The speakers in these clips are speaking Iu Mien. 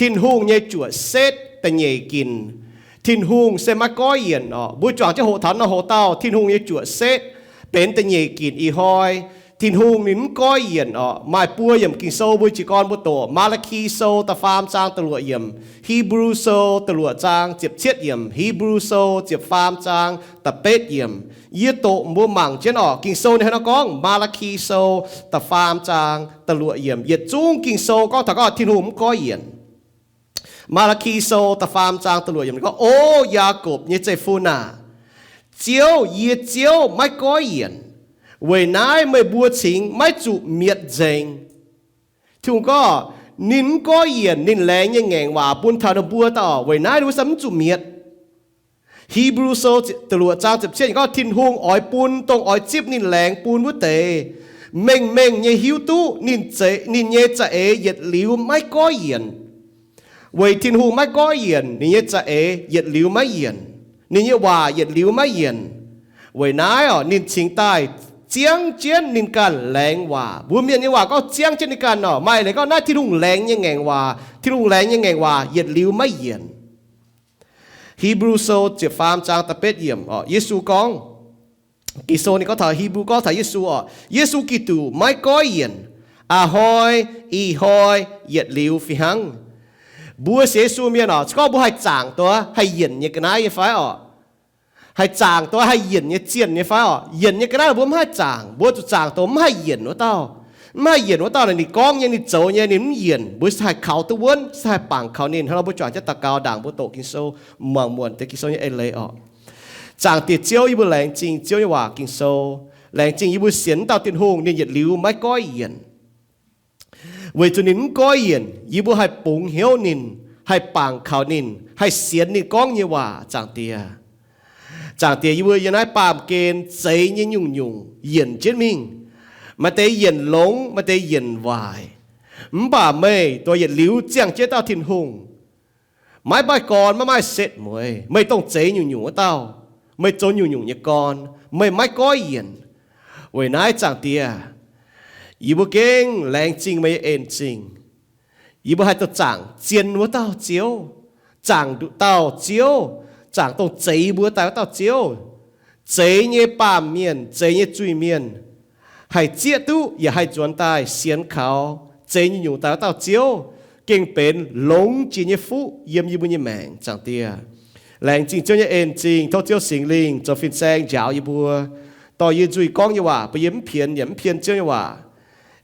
Tin-Hungh nyei juoqc setv da'nyeic ginc. Tin-Hungh se maiv goiv yienc orqc. Mbuo juangc jienv hoqc taux naaiv hoc dauh Tin-Hungh nyei juoqc setv benx da'nyeic ginc ih hnoi. Tin-Hungh ninh mv goiv yienc orqc. Maaih buo yiemc Ging-Sou mbuo jiez gorn mbuo doqc. Maa^laa^ki Sou da'faam zaang da'luoqc yiemc, Hipv^lu Sou da'luoqc zaang ziepc cietv yiemc, Hipv^lu Sou ziepc faam zaang da'betv yiemc. Yie doqc mbuo mangc jienv orqc. Ging-Sou ninh hnangv naaiv gorngv, Maa^laa^ki Sou da'faam zaang da'luoqc yiemc. Yietc zungv Ging-Sou gorngv taux gorngv Tin-Hungh mv goiv yienc. Maa^laa^ki Sou da'faam zaang da'luoqc yiemc gorngv, O Yaakopv nyei zeiv-fun aah! Ziouv, yie Ziouv, maiv goiv yienc. Weic naaiv meih mbuo cingx maiv zuqc mietc nzengc. Tin-Hungh gorngv ninh mv goiv yienc ninh laengz nyei ngaengc waac bun taux ninh mbuo daaih orqc. Weic naaiv ninh mbuo se mv zuqc mietc. Hipv^lu Sou da'luoqc zaang ziepc cietv gorngv, Tin-Hungh oix bun dongh oix zipv ninh laengz bun wuov deix mengh mengh nyei hiuv duqv ninh nyei za'eix yietc liuz maiv goiv yienc. Weic Tin-Hungh maiv goiv yienc, ninh nyei za'eix yietc liuz maiv yienc, ninh nyei waac yietc liuz maiv yienc. Weic naaiv orqc, ninh cingx daaih ziangv jienv ninh ganh laengz waac. Mbuo mienh nyei waac gorngv ziangv jienv ninh ganh orqc, maaih leiz gorngv naaiv Tin-Hungh laengz nyei ngaengc waac, Tin-Hungh laengz nyei ngaengc waac yietc liuz maiv yienc. Hipv^lu Sou ziepc faam zaang da'betv yiemc orqc, Yesu gorngv, Ging-Sou ninh gorngv taux Hipv^lu gorngv taux Yesu orqc, Yesu Giduc maiv goiv yienc, a'hnoi, ih hnoi, yietc liuz fih hnangv. Mbuo sienx Yesu mienh orqc, se gorngv mbuo haih zaangc duqv haih yienc nyei ga'naaiv nyei fai orqc? Haih zaangc duqv haih yienc nyei zienh nyei fai orqc? Yienc nyei ga'naaiv mbuo mv haih zaangc. Mbuo zuqc zaangc duqv mv haih yienc wuov dauh. Mv haih yienc wuov dauh naaic, ninh gorngv nyei, ninh zoux nyei, ninh mv yienc, mbuo se haih kaux duqv wuonv, se haih bangc kaux ninh. Hnangv nor mbuo juangc jienv daux gaux ndaangc mbuo doqc Ging-Sou, muangx muonc deix Ging-Sou nyei eix leiz orqc. Zaangc Diex Ziouv, yie mbuo laengz zingh Ziouv nyei waac Ging-Sou. Laengz zingh yie mbuo sienx wuov dauh Tin-Hungh ninh yietc liuz maiv goiv yienc. Weic zuqc ninh mv goiv yienc, yie mbuo haih bungx hnyouv ninh, haih bangc kaux ninh, haih sienx ninh gorngv nyei waac, Zaangc Diex. Zaangc Diex, yie mbuo yiem naaiv baamh gen zeix nyei nyungc-nyungc yienc jienv mingh. Maaih deix yienc longx, maaih deix yienc waaic. Mv baac meih dongh yietc liuz ziangh jienv dauh Tin-Hungh. Maiv maaih gorn, maiv maaih setv mueiz. Meih dongh zeix nyungc-nyungc wuov dauh. Meih zoux nyungc-nyungc nyei gorn. Meih maiv goiv yienc. Weic naaiv, Zaangc Diex, yie mbuo gengh laengz zingh meih nyei en-zingh. Yie mbuo haih dongh zaangc zien wuov dauh Ziouv, zaangc nduqc dauh Ziouv, zaangc dongh zeix mbuo daaih wuov dauh Ziouv, zeix nyei baamh mienh, zeix nyei zuiz-mienh, haih zieqv duqv yaac haih nzuonx daaih sienx kaux zeix nyungc-nyungc daaih wuov dauh Ziouv, gengh benx longx jiex nyei fuqv yiem yie mbuo nyei maengc, Zaangc Diex. Laengz zingh Ziouv nyei en-zingh, tov Ziouv Singx Lingh zoux fin-saeng njaaux yie mbuo, dorh yie nzuih gorngv nyei waac bun yie mv pienx yaac mv pien Ziouv nyei waac.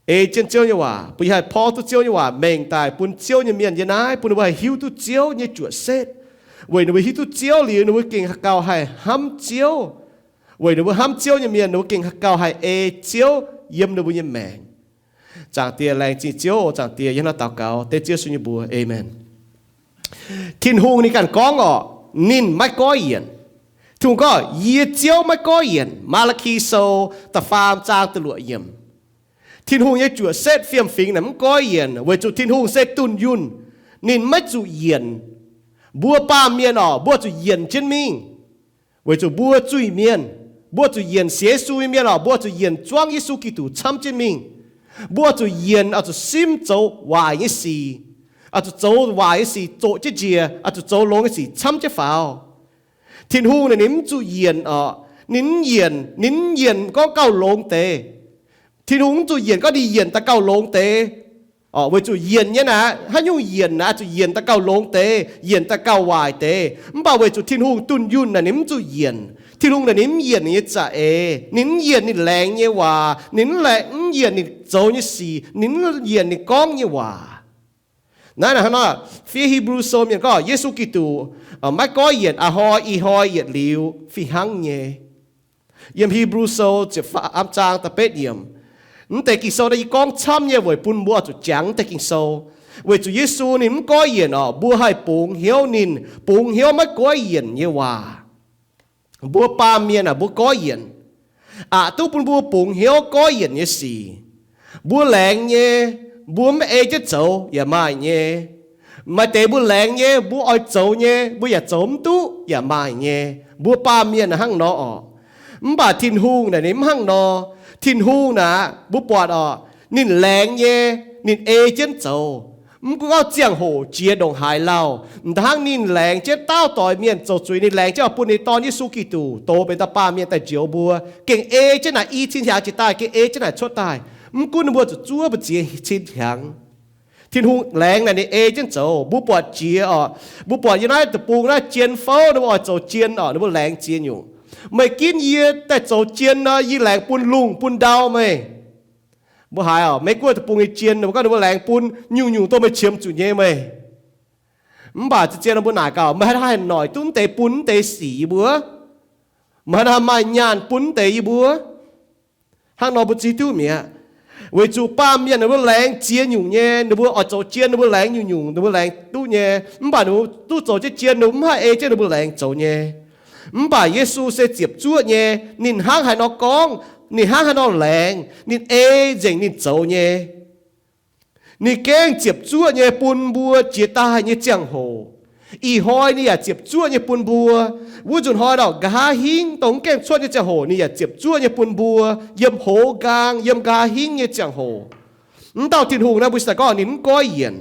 Ei jienv Ziouv nyei waac, bun yie haih porv duqv Ziouv nyei waac mengh daaih bun Ziouv nyei mienh yiem naaiv, bun ninh mbuo haih hiuv duqv Ziouv nyei juoqc setv. Weic ninh mbuo hiuv duqv Ziouv liuz, ninh mbuo gengh gauh haih hnamv Ziouv. Weic ninh mbuo hnamv Ziouv nyei mienh, ninh mbuo gengh gauh haih ei Ziouv yiem ninh mbuo nyei maengc. Zaangc Diex, laengz zingh Ziouv oc. Zaangc Diex, yie hnangv naaiv daux gaux dengv Ziouv Yesu nyei mbuox. Aamen. Tin-Hungh ninh ganh gorngv orqc, ninh maiv goiv yienc. Tin-Hungh gorngv, Yie Ziouv maiv goiv yienc. Maa^laa^ki Sou da'faam zaang da'luoqc yiemc. Tin-Hungh nyei juoqc setv fiem-fingx naaic mv goiv yienc, weic zuqc Tin-Hungh se dunh yunh. Ninh maiv zuqc yienc. Mbuo baamh mienh orqc, mbuo zuqc yienc jienv mingh. Weic zuqc mbuo zuiz-mienh, mbuo zuqc yienc sienx Yesu nyei mienh orqc, mbuo zuqc yienc zuangv Yesu Giduc camv jienv mingh. Mbuo zuqc yienc oix zuqc simv zoux waaic nyei sic, oix zuqc zoux waaic nyei sic zoqc jienv njiec, oix zuqc zoux longx nyei sic camv jienv faaux. Tin-Hungh naaic ninh mv zuqc yienc orqc, ninh mv yienc, ninh mv yienc gorngv gauh longx deix. Tin-Hungh mv zuqc yienc gorngv ninh yienc daaih gauh longx deix. Orqc, weic zuqc yienc nyei naaic, haaix nyungc yienc naaic, zuqc yienc daaih gauh longx deix, yienc daaih gauh waaic deix. Mv baac weic zuqc Tin-Hungh dunh yunh naaic, ninh mv zuqc yienc. Tin-Hungh naaic ninh mv yienc ninh nyei za'eix, ninh mv yienc ninh laengz nyei waac, ninh mv laengz, mv yienc ninh zoux nyei sic, ninh mv yienc ninh gorngv nyei waac. Naaiv naaic hnangv nor, fiev Hipv^lu Sou mienh gorngv Yesu Giduc maiv goiv yienc, a'hnoi, ih hnoi, yietc liuz, fih hnangv nyei. Yiem Hipv^lu Sou ziepc faam zaang da'betv yiemc. Mv deix Ging-Sou naaiv yie gorngv camv nyei weic bun mbuo oix zuqc jangx mv deix Ging-Sou. Weic zuqc Yesu ninh mv goiv yienc orqc, mbuo haih bungx hnyouv ninh, bungx hnyouv maiv goiv yienc nyei waac. Mbuo baamh mienh aah, mbuo goiv yienc. Aqc duqv bun mbuo bungx hnyouv goiv yienc nyei sic. Mbuo laengz nyei, mbuo mv ei jienv zoux yaac maaih nyei. Maaih deix mbuo laengz nyei, mbuo oix zoux nyei, mbuo yaac zoux mv duqv yaac maaih nyei. Mbuo baamh mienh aah, hnangv nor orqc. Mv baac Tin-Hungh naaic ninh mv hnangv nor. Tin-Hungh naaic mbuo buatc orqc, ninh laengz nyei, ninh ei jienv zoux. Mv gunv gorngv ziangh hoc jiex ndongc haaix lauh, hnangv ninh laengz jienv daauh doix mienh zoux zuiz, ninh laengz jienv oix bun ninh Dorn Yesu Giduc dox benx dauh baamh mienh daaih njoux mbuo, gengh ei jienv naaic i cin hnyangx jiex daaih, gengh ei jienv naaic cuotv daaih. Mv gunv ninh mbuo zuqc zuov mbu'ziex cin hnyangx, Tin-Hungh laengz naaic ninh ei jienv zoux. Mbuo buatc jiex oc, mbuo buatc yiem naaiv deic-bung naaiv jien fouv ninh mbuo oix zoux jien oc, ninh mbuo laengz ziex nyungc. Meih ginv yie daaih zoux jien nor, yie laengz bun lungh bun ndau meih. Mbuo haiz oc, Meiv Guoqv deic-bung nyei jien, mbuo gorngv ninh mbuo laengz bun nyungc-nyungc dongh meih qiemx zuqc nyei meih. Mv baac zien-zien nor mbuo naaic gaax, meih haaix dauh haih noic duqv mv deix bun mv deix sic yie mbuo? Meih haaix dauh haih maaih nyaanh bun mv deix yie mbuo? Hnangv nor mbuo ziv duqv mi'aqv. Weic zuqc baamh mienh ninh mbuo laengz ziex nyungc nyei, ninh mbuo oix zoux jien ninh mbuo laengz nyungc-nyungc, ninh mbuo laengz duqv nyei. Mv baac ninh mbuo duqv zoux jienv jien, ninh mbuo mv haih ei jienv ninh mbuo laengz zoux nyei. Mv baac Yesu se ziepc zuoqv nyei. Ninh hnangv haaix nor gorngv, ninh hnangv haaix nor laengz, ninh ei nzengc ninh zoux nyei. Ninh gengh ziepc zuoqv nyei bun mbuo jiex daaih nyei ziangh hoc. Ih hnoi ninh yaac ziepc zuoqv nyei bun mbuo. Wuov nzunc hnoi nor, nqa'haav hingv dongh mv gaengh cuotv nyei ziangh hoc ninh yaac ziepc zuoqv nyei bun mbuo, yiem hoz nqaang, yiem nqa'haav hingv nyei ziangh hoc. Mv dauh Tin-Hungh naaiv mbuo se gorngv ninh mv goiv yienc.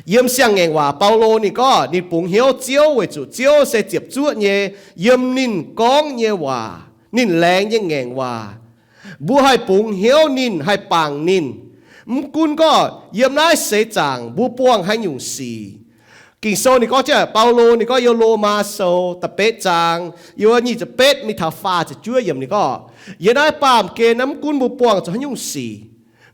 Yiem Siang-Ngaengc Waac Baulo ninh gorngv ninh bungx hnyouv Ziouv weic zuqc Ziouv se ziepc zuoqv nyei. Yiem ninh gorngv nyei waac, ninh laengz nyei ngaengc waac, mbuo haih bungx hnyouv ninh, haih bangc ninh. Mv gunv gorngv yiem naaiv seix zaangc mbuo buangh haaix nyungc sic. Ging-Sou ninh gorngv jienv, Baulo ninh gorngv yiem Lomaa Sou da'betv zaang, yiem nyic ziepc betv mingh taux faah ziepc juov yiemc ninh gorngv, yiem naaiv baamh gen naaiv mv gunv mbuo buangh zuqc haaix nyungc sic,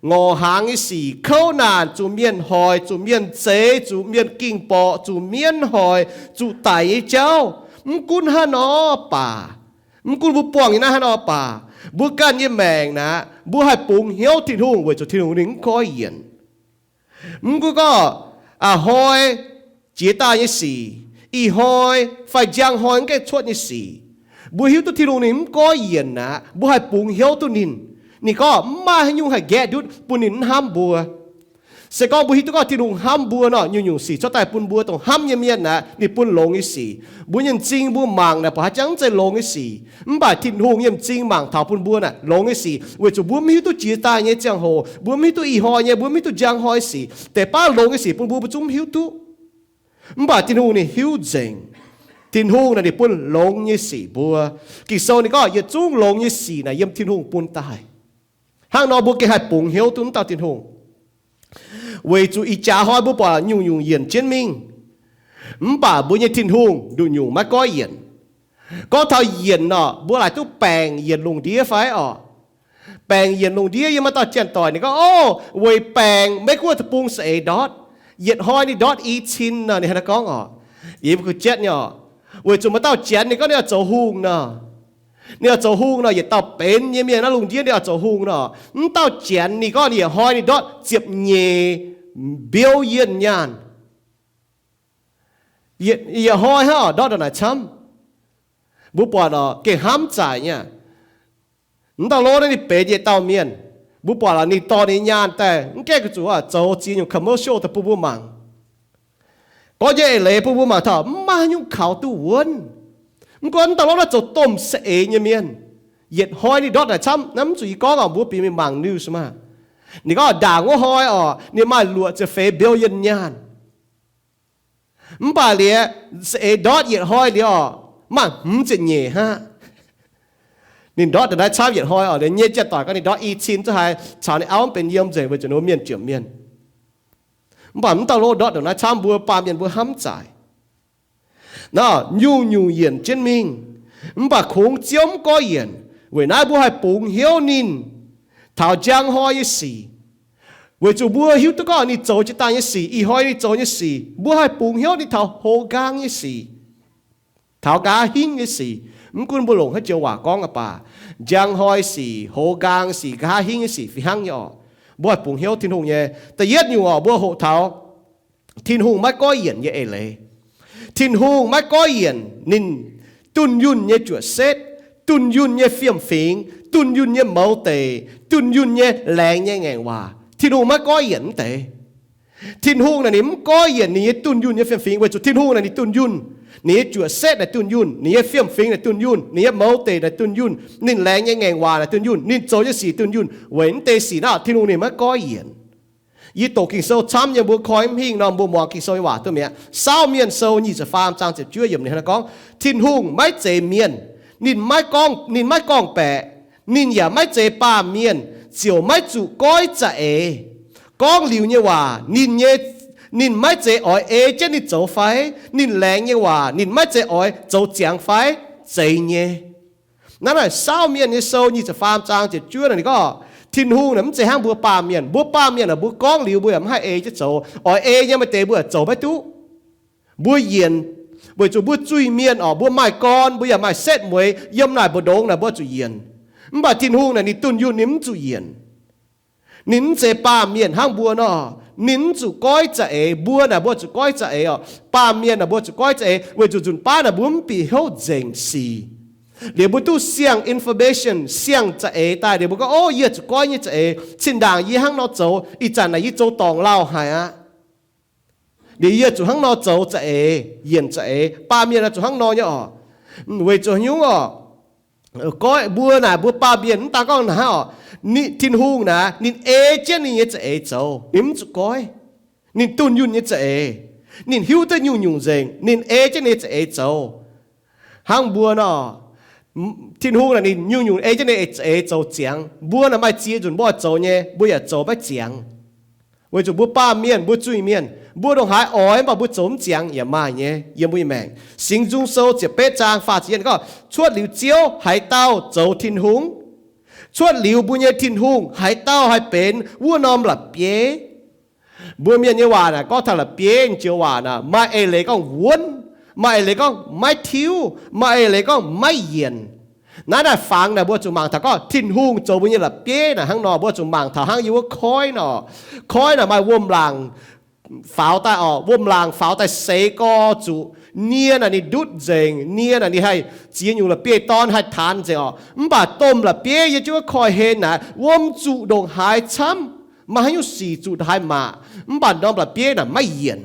ngorc hnaangx nyei sic, kouv naanc, zuqc mienh hoic, zuqc mienh zeix, zuqc mienh ging-borqc, zuqc mienv hoic, zuqc daic nyei jauv, mv gunv haaix nor baac, mv gunv mbuo buangh nyei naaiv haaix nor baac, mbuo ganh nyei maengc naaic mbuo haih bungx hnyouv Tin-Hungh weic zuqc Tin-Hungh ninh mv goiv yienc. Mv gunv gorngv a'hnoi jiex daaih nyei sic, ih hnoi fai njang hnoi mv gaengh cuotv nyei sic, mbuo hiuv duqv Tin-Hungh ninh mv goiv yienc aqv, mbuo haih bungx hnyouv duqv ninh. Ninh gorngv mv maaih haaix nyungc haih nqaeqv ndutv bun ninh mv hnamv mbuo. Se gorngv mbuo hiuv duqv gorngv Tin-Hungh hnamv mbuo nor, nyungc-nyungc sic cuotv daaih bun mbuo dongh hnamv nyei mienh aqv, ninh bun longx nyei sic. Mbuo nyei m'zing mbuo mangc naaic buatc haaix jangv mv zeiz longx nyei sic, mv baac Tin-Hungh nyei m'zing mangc taux bun mbuo naaic longx nyei sic, weic zuqc mbuo mv hiuv duqv jiex daaih nyei ziangh hoc, mbuo mv hiuv duqv ih hnoi nyei, mbuo mv hiuv duqv njang hnoi sic. Deix baav longx nyei sic bun mbuo, mbuo zungv mv hiuv duqv. Mv baac Tin-Hungh ninh hiuv nzengc. Tin-Hungh naaic ninh bun longx nyei sic mbuo. Ging-Sou ninh gorngv yietc zungv longx nyei sic naaic yiem Tin-Hungh bun daaih. Hnangv nor mbuo gengh haih bungx hnyouv duqv mv dauh Tin-Hungh. Weic zuqc ih jaax hnoi mbuo buatc nyungc-nyungc yienc jienv mingh, mv baac mbuo nyei Tin-Hungh nduqc nyungc maiv goiv yienc. Gorngv taux yienc nor, mbuo laaic duqv baengc yienc lungh ndiev fai orqc? Baengc yienc lungh ndiev, yiem maaih dauh janx-doic ninh gorngv, Ov, weic baengc Meiv Guoqv deic-bung za'eix ndortv. Yietc hnoi ninh ndortv i cin nor, ninh hnangv naaiv gorngv orqc. Yie mbuo kuh jatv nyei orqc. Weic zuqc maaih dauh janx ninh gorngv ninh oix zoux hungh nor, ninh oix zoux hungh nor, yietc dauh benx nyei mienh naaiv lungh ndiev ninh oix zoux hungh nor, mv dauh janx ninh gorngv ninh yietc hnoi ninh ndortv ziepc nyeic billion nyaanh. Yietc hnoi hnangv orqc ndortv ndongc naaic camv. Mbuo buatc orqc gengh hnamv zaaic nyei. Mv dauh lov naaiv ninh benx yietc dauh mienh. Mbuo buatc orqc ninh dorh ninh nyei nyaanh daaih mv gaengh zuqc zoux ziex nyungc commercial daaih bun mbuo mangc. Gorngv nyei eix leiz bun mbuo mangc taux mv maaih haaix nyungc kaux duqv wuonv. Mv gunv mv dauh lov naaiv zoux domh za'eix nyei mienh, yietc hnoi ninh ndortv naaic camv. Naaiv mv zuqc yie gorngv orqc, mbuo bieqc mingh mangc news maah. Ninh gorngv ndaangc wuov hnoi orqc ninh maaih luoqc ziepc feix billion nyaanh. Mv baac liuz, za'eix ndortv yietc hnoi liuz orqc, maaih hmz ziepc nyeic hnangv. Ninh ndortv ndongc naaiv camv yietc hnoi orqc, liuz nyei janx-doic gorngv ninh ndortv i cin zungv haiz caux ninh auv mv benx yiem nzengc weic zuqc ninh mbuo mienh jomc mienh. Mv baac mv dauh lov ndortv ndongc naaiv camv, mbuo baamh mienh mbuo hnamv zaaic. Nor, nyungc-nyungc yienc jienv mingh, mv baac kungx Ziouv mv goiv yienc. Weic naaiv mbuo haih bungx hnyouv ninh taux njang hnoi nyei sic, weic zuqc mbuo hiuv duqv gorngv ninh zoux jiex daaih nyei sic, ih hnoi ninh zoux nyei sic, mbuo haih bungx hnyouv ninh taux hoz nqaang nyei sic, taux nqa'haav hingv nyei sic. Mv gunv mbuo longc haaix joux waac gorngv aqv baac, njang hnoi sic, hoz nqaang sic, nqa'haav hingv nyei sic fih hnangv nyei orqc. Mbuo haih bungx hnyouv Tin-Hungh nyei. Da'yietv nyungc orqc, mbuo hoqc taux Tin-Hungh maiv goiv yienc nyei eix leiz. Tin-Hungh maiv goiv yienc ninh dunh yunh nyei juoqc setv, dunh yunh nyei fiem-fingx, dunh yunh nyei mouz deic, dunh yunh nyei laengz nyei ngaengc waac. Tin-Hungh maiv goiv yienc mv deix. Tin-Hungh naaic ninh mv goiv yienc ninh nyei dunh yunh nyei fiem-fingx weic zuqc Tin-Hungh naaic ninh dunh yunh. Ninh nyei juoqc setv naaic dunh yunh, ninh nyei fiem-fingx naaic dunh yunh, ninh nyei mouz deic naaic dunh yunh, ninh laengz nyei ngaengc waac naaic dunh yunh, ninh zoux nyei sic dunh yunh. Weic mv deix sic naaiv Tin-Hungh ninh maiv goiv yienc. Yie doqc Ging-Sou camv nyei, mbuo koi mv hingh nor, mbuo muangx Ging-Sou nyei waac duqv mi'aqv. Saauv Mienh Sou nyic ziepc faam zaang ziepc juov yiemc ninh hnangv naaiv gorngv, Tin-Hungh maiv zeiz mienh. Ninh maiv gorngv, ninh maiv gorngv-baeqc. Ninh yaac maiv zeiz baamh mienh, ziouc maiv zuqc goiv za'eix. Gorngv liuz nyei waac, ninh nyei, ninh maiv zeiz oix ei jienv ninh zoux fai? Ninh laengz nyei waac, ninh maiv zeiz oix zoux ziangx fai? Zeiz nyei. Naaiv naaic Saauv Mienh nyei Sou nyic ziepc faam zaang ziepc juov naaic ninh gorngv, Tin-Hungh naaic mv zeiz hnangv mbuo baamh mienh. Mbuo baamh mienh aah, mbuo gorngv liuz mbuo yaac mv haih ei jienv zoux. Oix ei nyei maaih deix mbuo yaac zoux maiv duqv. Mbuo yienc, weic zuqc mbuo zuiz-mienh orqc, mbuo maaih gorn, mbuo yaac maaih setv mueiz, yiem naaic mbu'ndongx naaic mbuo zuqc yienc. Mv baac Tin-Hungh naaic ninh dunh yunh ninh mv zuqc yienc. Ninh mv zeiz baamh mienh hnangv mbuo nor. Ninh mv zuqc goiv za'eix. Mbuo naaic mbuo zuqc goiv za'eix orqc. Baamh mienh naaic mbuo zuqc goiv za'eix weic zuqc nzunc baav naaic mbuo mv bieqc hnyouv nzengc sic. Liuz mbuo duqv siang-information, siang-za'eix daaih liuz mbuo gorngv, Ov, yie zuqc goiv nyei za'eix. Zinh ndaangc yie hnangv nor zoux, ih zanc naaic yie zoux dorngc lauh haic aqv. Liuz yie zuqc hnangv nor zoux za'eix, yienc za'eix. Baamh mienh naaic zuqc hnangv nor nyei orqc. Weic zuqc nyungc orqc, goiv, mbuo naaic mbuo baamh mienh mv daan gorngv naaic hnangv orqc, Tin-Hungh naaic ninh ei jienv ninh nyei za'eix zoux, ninh mv zuqc goiv. Ninh dunh yunh nyei za'eix. Ninh hiuv duqv nyungc-nyungc nzengc, ninh ei jienv ninh nyei za'eix zoux. Hnangv mbuo nor, Tin-Hungh naaic ninh nyungc-nyungc ei jienv ninh nyei za'eix zoux ziangx. Mbuo naaic maaih ziex nzunc mbuo oix zoux nyei, mbuo yaac zoux maiv ziangx. Weic zuqc mbuo baamh mienh, mbuo zuiz-mienh, mbuo ndongc haaix oix mv baac mbuo zoux mv ziangx yaac maaih nyei yiem mbuo nyei maengc. Singx Nzung Sou ziepc betv zaang faah ziepc yietv gorngv, Cuotv liuz Ziouv, haaix dauh zoux Tin-Hungh? Cuotv liuz mbuo nyei Tin-Hungh, haaix dauh haih benx wuov norm la'bieiv? Mbuo mienh nyei waac naaic gorngv taux la'bieiv joux waac naaic, maaih eix leiz gorngv wuonv, maaih eix leiz gorngv maiv tiuv, maaih eix leiz gorngv maiv yienc. Naaiv naaic fangx naaic mbuo zuqc mangc taux gorngv Tin-Hungh zoux mbuo nyei la'bieiv naaic hnangv nor, mbuo zuqc mangc taux hnangv yie wuov koiv nor. Koiv naaic maaih wuom-laangc faaux daaih orqc, wuom-laangc faaux daaih seix gorx zuqc. Nie naaic ninh ndutv nzengc, nie naaic ninh haih ziex nyungc la'bieiv-dorn haih taanx nzengc orqc. Mv baac domh la'bieiv yiem jienv wuov koiv-hlen naaic wuom zuqc ndongc haaix camv, maaih haaix nyungc sic zuqc ndongc haaix maac, mv baac norm la'bieiv naaic maiv yienc.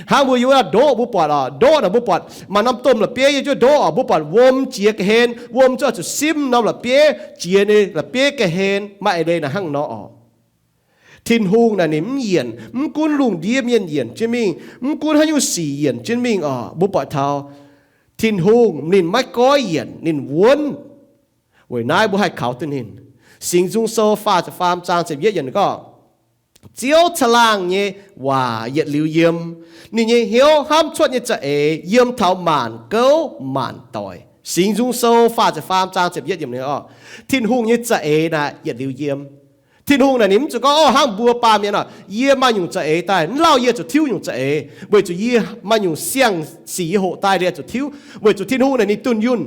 Hnangv mbuo yiem wuov ndoqv mbuo buatc orqc, ndoqv naaic mbuo buatc maaih norm domh la'bieiv yiem jienv ndoqv orqc, mbuo buatc wuom jiex ga'hlen, wuom zuqc zuqc simv norm la'bieiv, jiex ninh la'bieiv ga'hlen, maaih eix leiz naaic hnangv nor orqc. Tin-Hungh naaic ninh mv yienc. Mv gunv lungh ndiev mienh yienc jienv mingh, mv gunv haaix nyungc sic yienc jienv mingh orqc, mbuo buatc taux Tin-Hungh ninh maiv goiv yienc, ninh wuonv. Weic naaiv mbuo haih kaux duqv ninh. Singx Nzung Sou faah ziepc faam zaang ziepc yietv yienc gorngv, Ziouv caangh laangh nyei waac yietc liuz yiem, ninh nyei hnyouv hnamv cuotv nyei za'eix yiem taux maanc gouv maanc doic. Singx Nzung Sou faah ziepc faam zaang ziepc yietv yiemc ninh, Tin-Hungh nyei za'eix naaic yietc liuz yiem. Tin-Hungh naaic ninh mv zuqc gorngv, Ov, hnangv mbuo baamh mienh orqc, yie maaih nyungc za'eix daaih, mv lauh yie zuqc tiuv nyungc za'eix, weic zuqc yie maaih nyungc siang-sic yie hoqc daaih liuz zuqc tiuv, weic zuqc Tin-Hungh naaic ninh dunh yunh.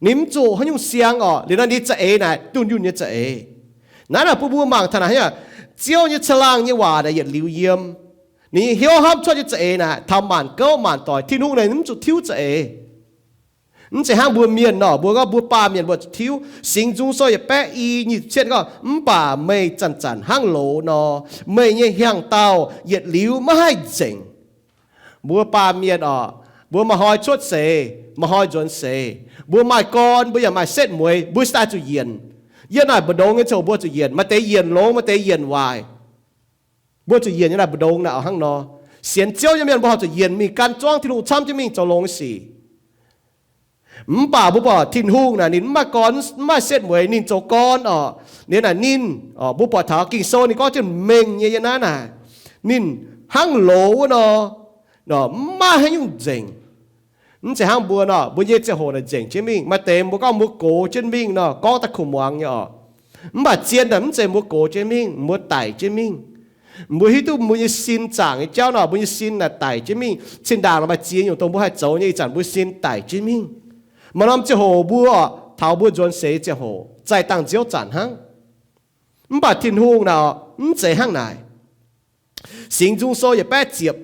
Ninh mv zuqc haaix nyungc siang orqc, liuz nor ninh za'eix naaic dunh yunh nyei za'eix. Naaiv naaic bun mbuo mangc taux naaic hnangv, Ziouv nyei caangh laangh nyei waac naaic yietc liuz yiem. Ninh nyei hnyouv hnamv cuotv nyei za'eix naaic taux maanc gouv maanc doic. Tin-Hungh naaic mv zuqc tiuv za'eix. Mv zeiz hnangv mbuo mienh nor, mbuo gorngv mbuo baamh mienh mbuo zuqc tiuv. Singx Nzung Sou yietc baeqv i nyic ziepc cietv gorngv, Mv baac meih zanc-zanc hnangv loz nor, meih nyei hnyangx-daauh yietc liuz maiv haih nzengc. Mbuo baamh mienh orqc, mbuo maaih hnoi cuotv seix, maaih hnoi nzuonx seix. Mbuo maaih gorn, mbuo yaac maaih setv mueiz, mbuo se daaih zuqc yienc. Yiem naaic mbu'ndongx nyei ziangh hoc mbuo zuqc yienc, maaih deix yienc longx, maaih deix yienc waaic. Mbuo zuqc yienc yiem naaic mbu'ndongx naaic hnangv nor. Sienx Ziouv nyei mienh mbuo horpc zuqc yienc mingh gan zuangv Tin-Hungh camv jienv mingh zoux longx nyei sic. Mv baac mbuo buatc Tin-Hungh naaic ninh mv maaih gorn, mv maaih setv mueiz, ninh zoux gorn orqc. Liuz naaic ninh, mbuo buatc taux Ging-Sou ninh gorngv jienv mengh nyei yiem naaiv naaic, ninh hnangv loz wuov nor, mv maaih haaix nyungc nzengc. Mv zeiz hnangv mbuo nor, mbuo nyei ziangh hoc naaic nzengc jienv mingh. Maaih deix mbuo gorngv mbuo gox jienv mingh nor, gorngv daaih kuv muangx nyei orqc. Mv baac zien naaic mv zeiz mbuo gox jienv mingh, mbuo daic jienv mingh. Mbuo hiuv duqv mbuo nyei sin zaangc nyei jauv nor, mbuo nyei sin naaic daic jienv mingh. Zinh ndaangc maaih ziex nyungc dongh mbuo haih zoux nyei, ih zanc mbuo sin daic jienv mingh. Maaih norm ziangh hoc mbuo orqc, taux mbuo nzuonx seix ziangh hoc zaih dangh nziouv zanc hnangv. Mv baac Tin-Hungh naaic orqc, mv zeiz hnangv naaic. Singx Nzung Sou yietc baeqv ziepc,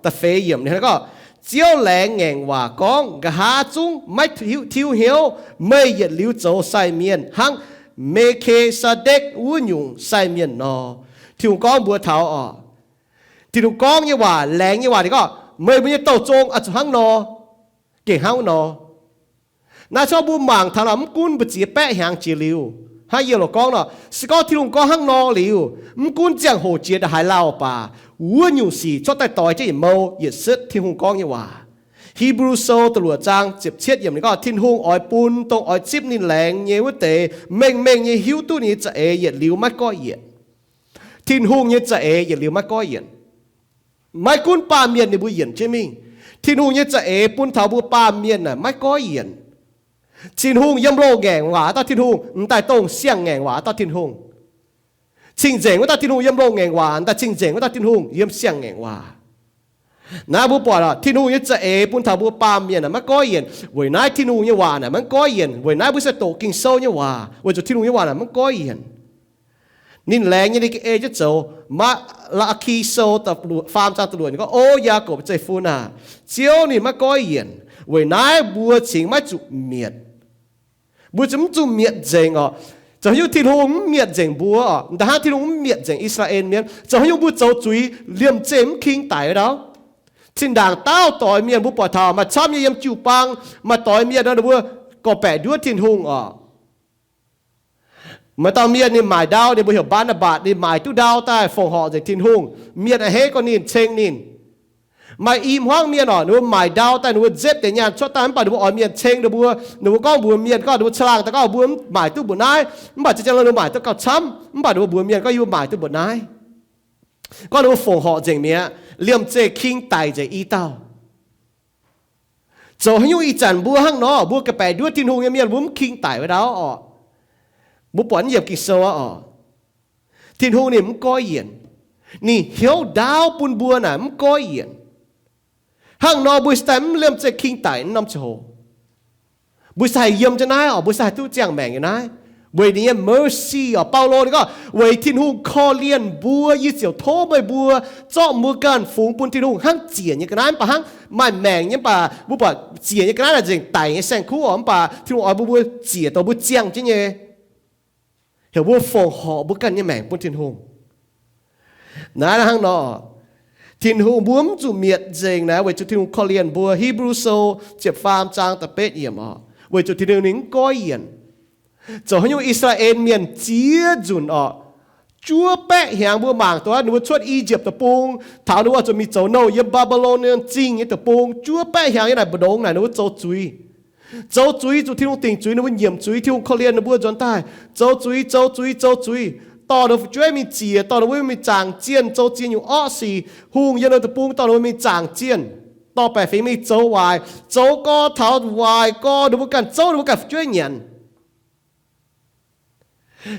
da'feix yiemc ninh gorngv, Ziouv laengz ngaengc waac gorngv, Nqa'haav zungv maiv tiuv hnyouv. Meih yietc liuz zoux sai mienh hnangv Me^ke^saa^ndekc wuov nyungc sai mienh nor. Tin-Hungh gorngv mbuox taux orqc, Tin-Hungh gorngv nyei waac, laengz nyei waac ninh gorngv, Meih mbuo nyei douh zong oix zuqc hnangv nor, gengh hnangv nor. Naaiv corc mbuo mangc taux nor, mv gunv mbu'ziex baeqv hnyangx jiex liuz, Hnangv yie loz gorngv nor, se gorngv Tin-Hungh gorngv hnangv nor liuz, mv gunv ziangh hoc jiex ndongc haaix lauh baac, wuov nyungc sic cuotv daaih doix jienv yietc mou, yietc setv Tin-Hungh gorngv nyei waac. Hipv^lu Sou da'luoqc zaang ziepc cietv yiemc ninh gorngv, Tin-Hungh oix bun dongh oix zipv ninh laengz nyei wuov deix mengh mengh nyei hiuv duqv ninh nyei za'eix yietc liuz maiv goiv yienc. Tin-Hungh nyei za'eix yietc liuz maiv goiv yienc. Maiv gunv baamh mienh ninh mbuo yienc jienv mingh, Tin-Hungh nyei za'eix bun taux mbuo baamh mienh naaic maiv goiv yienc. Tin-Hungh yiem loz-ngaengc waac dauh Tin-Hungh, m'daaih dongh siang-ngaengc waac dauh Tin-Hungh. Cing-nzengc wuov dauh Tin-Hungh yiem loz-ngaengc waac, m'daaih cing-nzengc wuov dauh Tin-Hungh yiem siang-ngaengc waac. Naaiv mbuo buatc oc, Tin-Hungh nyei za'eix bun taux mbuo baamh mienh naaic maiv goiv yienc. Weic naaiv Tin-Hungh nyei waac naaic maiv goiv yienc. Weic naaiv mbuo se doqc Ging-Sou nyei waac, weic zuqc Tin-Hungh nyei waac naaic maiv goiv yienc. Ninh laengz nyei, ninh ga'ei jienv zoux. Maa^laa^ki Sou faam zaang da'luoqc ninh gorngv, O Yaakopv zeiv-fun aah! Ziouv ninh maiv goiv yienc. Weic naaiv mbuo cingx maiv zuqc mietc. Mbuo ziouc mv zuqc mietc nzengc oc. Zoux haaix nyungc Tin-Hungh mv mietc nzengc mbuo oc? M'daaih hnangv Tin-Hungh mv mietc nzengc I^saa^laa^en mienh, zoux haaix nyungc mbuo zoux zuiz liemh zeih mv king daic wuov dauh? Cin-ndaangc dauh doix mienh mbuo buatc taux maaih camv nyei yiem jiu-baang, maaih doix mienh nor ninh mbuo gorqv-baeqc nduov Tin-Hungh oc. Maaih dauh mienh ninh maaic ndau, ninh mbuo heuc Mbaa^naa^mbatc, ninh maaic duqv ndau daaih fongc horc nzengc Tin-Hungh. Mienh a'hneiv gorngv ninh, ceng ninh. Maaih i hmuangv mienh oc, ninh mbuo maaic ndau daaih, ninh mbuo nzepv deix nyaanh cuotv daaih, mv baac ninh mbuo oix mienh ceng ninh mbuo. Ninh mbuo gorngv mbuox mienh gorngv, ninh mbuo caangh laangh daaih gorngv, mbuo mv maaic duqv mbuoqc naaiv, mv baac za'gengh ninh mbuo maaic duqv gauh camv, mv baac ninh mbuo mbuox mienh gorngv, yie mbuo maaic duqv mbuoqc naaiv. Gorngv ninh mbuo fongc horc nzengc mi'aqv, liemh zeih king daic nzengc i dauh. Zoux haaix nyungc ih zanc mbuo hnangv nor, mbuo gorqv-baeqc nduov Tin-Hungh nyei mienh mbuo mv king daic wuov dauh oc? Mbuo buatc naaiv yiemc Ging-Sou aqv oc. Tin-Hungh ninh mv goiv yienc. Ninh hnyouv ndaauv bun mbuo naaic mv goiv yienc. Hnangv nor mbuo se daaih mv liemh zeih king daic norm ziangh hoc. Mbuo se haih yiem jienv naaiv oc, mbuo se haih duqv ziangh maengc nyei naaiv. Weic ninh nyei mercy oc, Baulo ninh gorngv, weic Tin-Hungh korv-lienh mbuo, yie ziouc tov meih mbuo zorqv mbuo ganh fungx bun Tin-Hungh hnangv ziec nyei ga'naaiv. Mv baac hnangv maaih maengc nyei, mv baac mbuo buatc ziec nyei ga'naaiv naaic nzengc daic nyei saeng-kuv oc, mv baac Tin-Hungh oix mbuo, mbuo ziec dongh mbuo ziangh jienv nyei, heuc mbuo fongc horc mbuo ganh nyei maengc bun Tin-Hungh. Naaiv hnangv nor, Tin-Hungh mbuo mv zuqc mietc nzengc naaiv weic zuqc Tin-Hungh korv-lienh mbuo. Hipv^lu Sou ziepc faam zaang da'betv yiemc oc, weic zuqc Tin-Hungh ninh mv goiv yienc. Zoux haaix nyungc I^saa^laa^en mienh ziex nzunc oc, juov baeqv hnyangx mbuo mangc dongh ninh mbuo cuotv I^yipv Deic-Bung, taux ninh mbuo zuqc mingh zoux nouh yiem Mbaa^mbi^lon nyei zingh nyei deic-bung, juov baeqv hnyangx nyei naaic mbu'ndongx naaic ninh mbuo zoux zuiz. Zoux zuiz zuqc Tin-Hungh dingc zuiz, ninh mbuo nyiemc zuiz, Tin-Hungh korv-lienh ninh mbuo nzuonx daaih. Zoux zuiz, zoux zuiz, zoux zuiz, dorh ninh mbuo fu'jueiv mingh ziec, dorh ninh mbuo mingh zaangc zienh, zoux ziex nyungc orqv sic. Hungh yiem ninh deic-bung dorh ninh mbuo mingh zaangc zienh, dorh baeqc fingx mingh zoux waaic, zoux gorx taux waaic gorx, ninh mbuo ganh zouv ninh mbuo ganh fu'jueiv nyanc.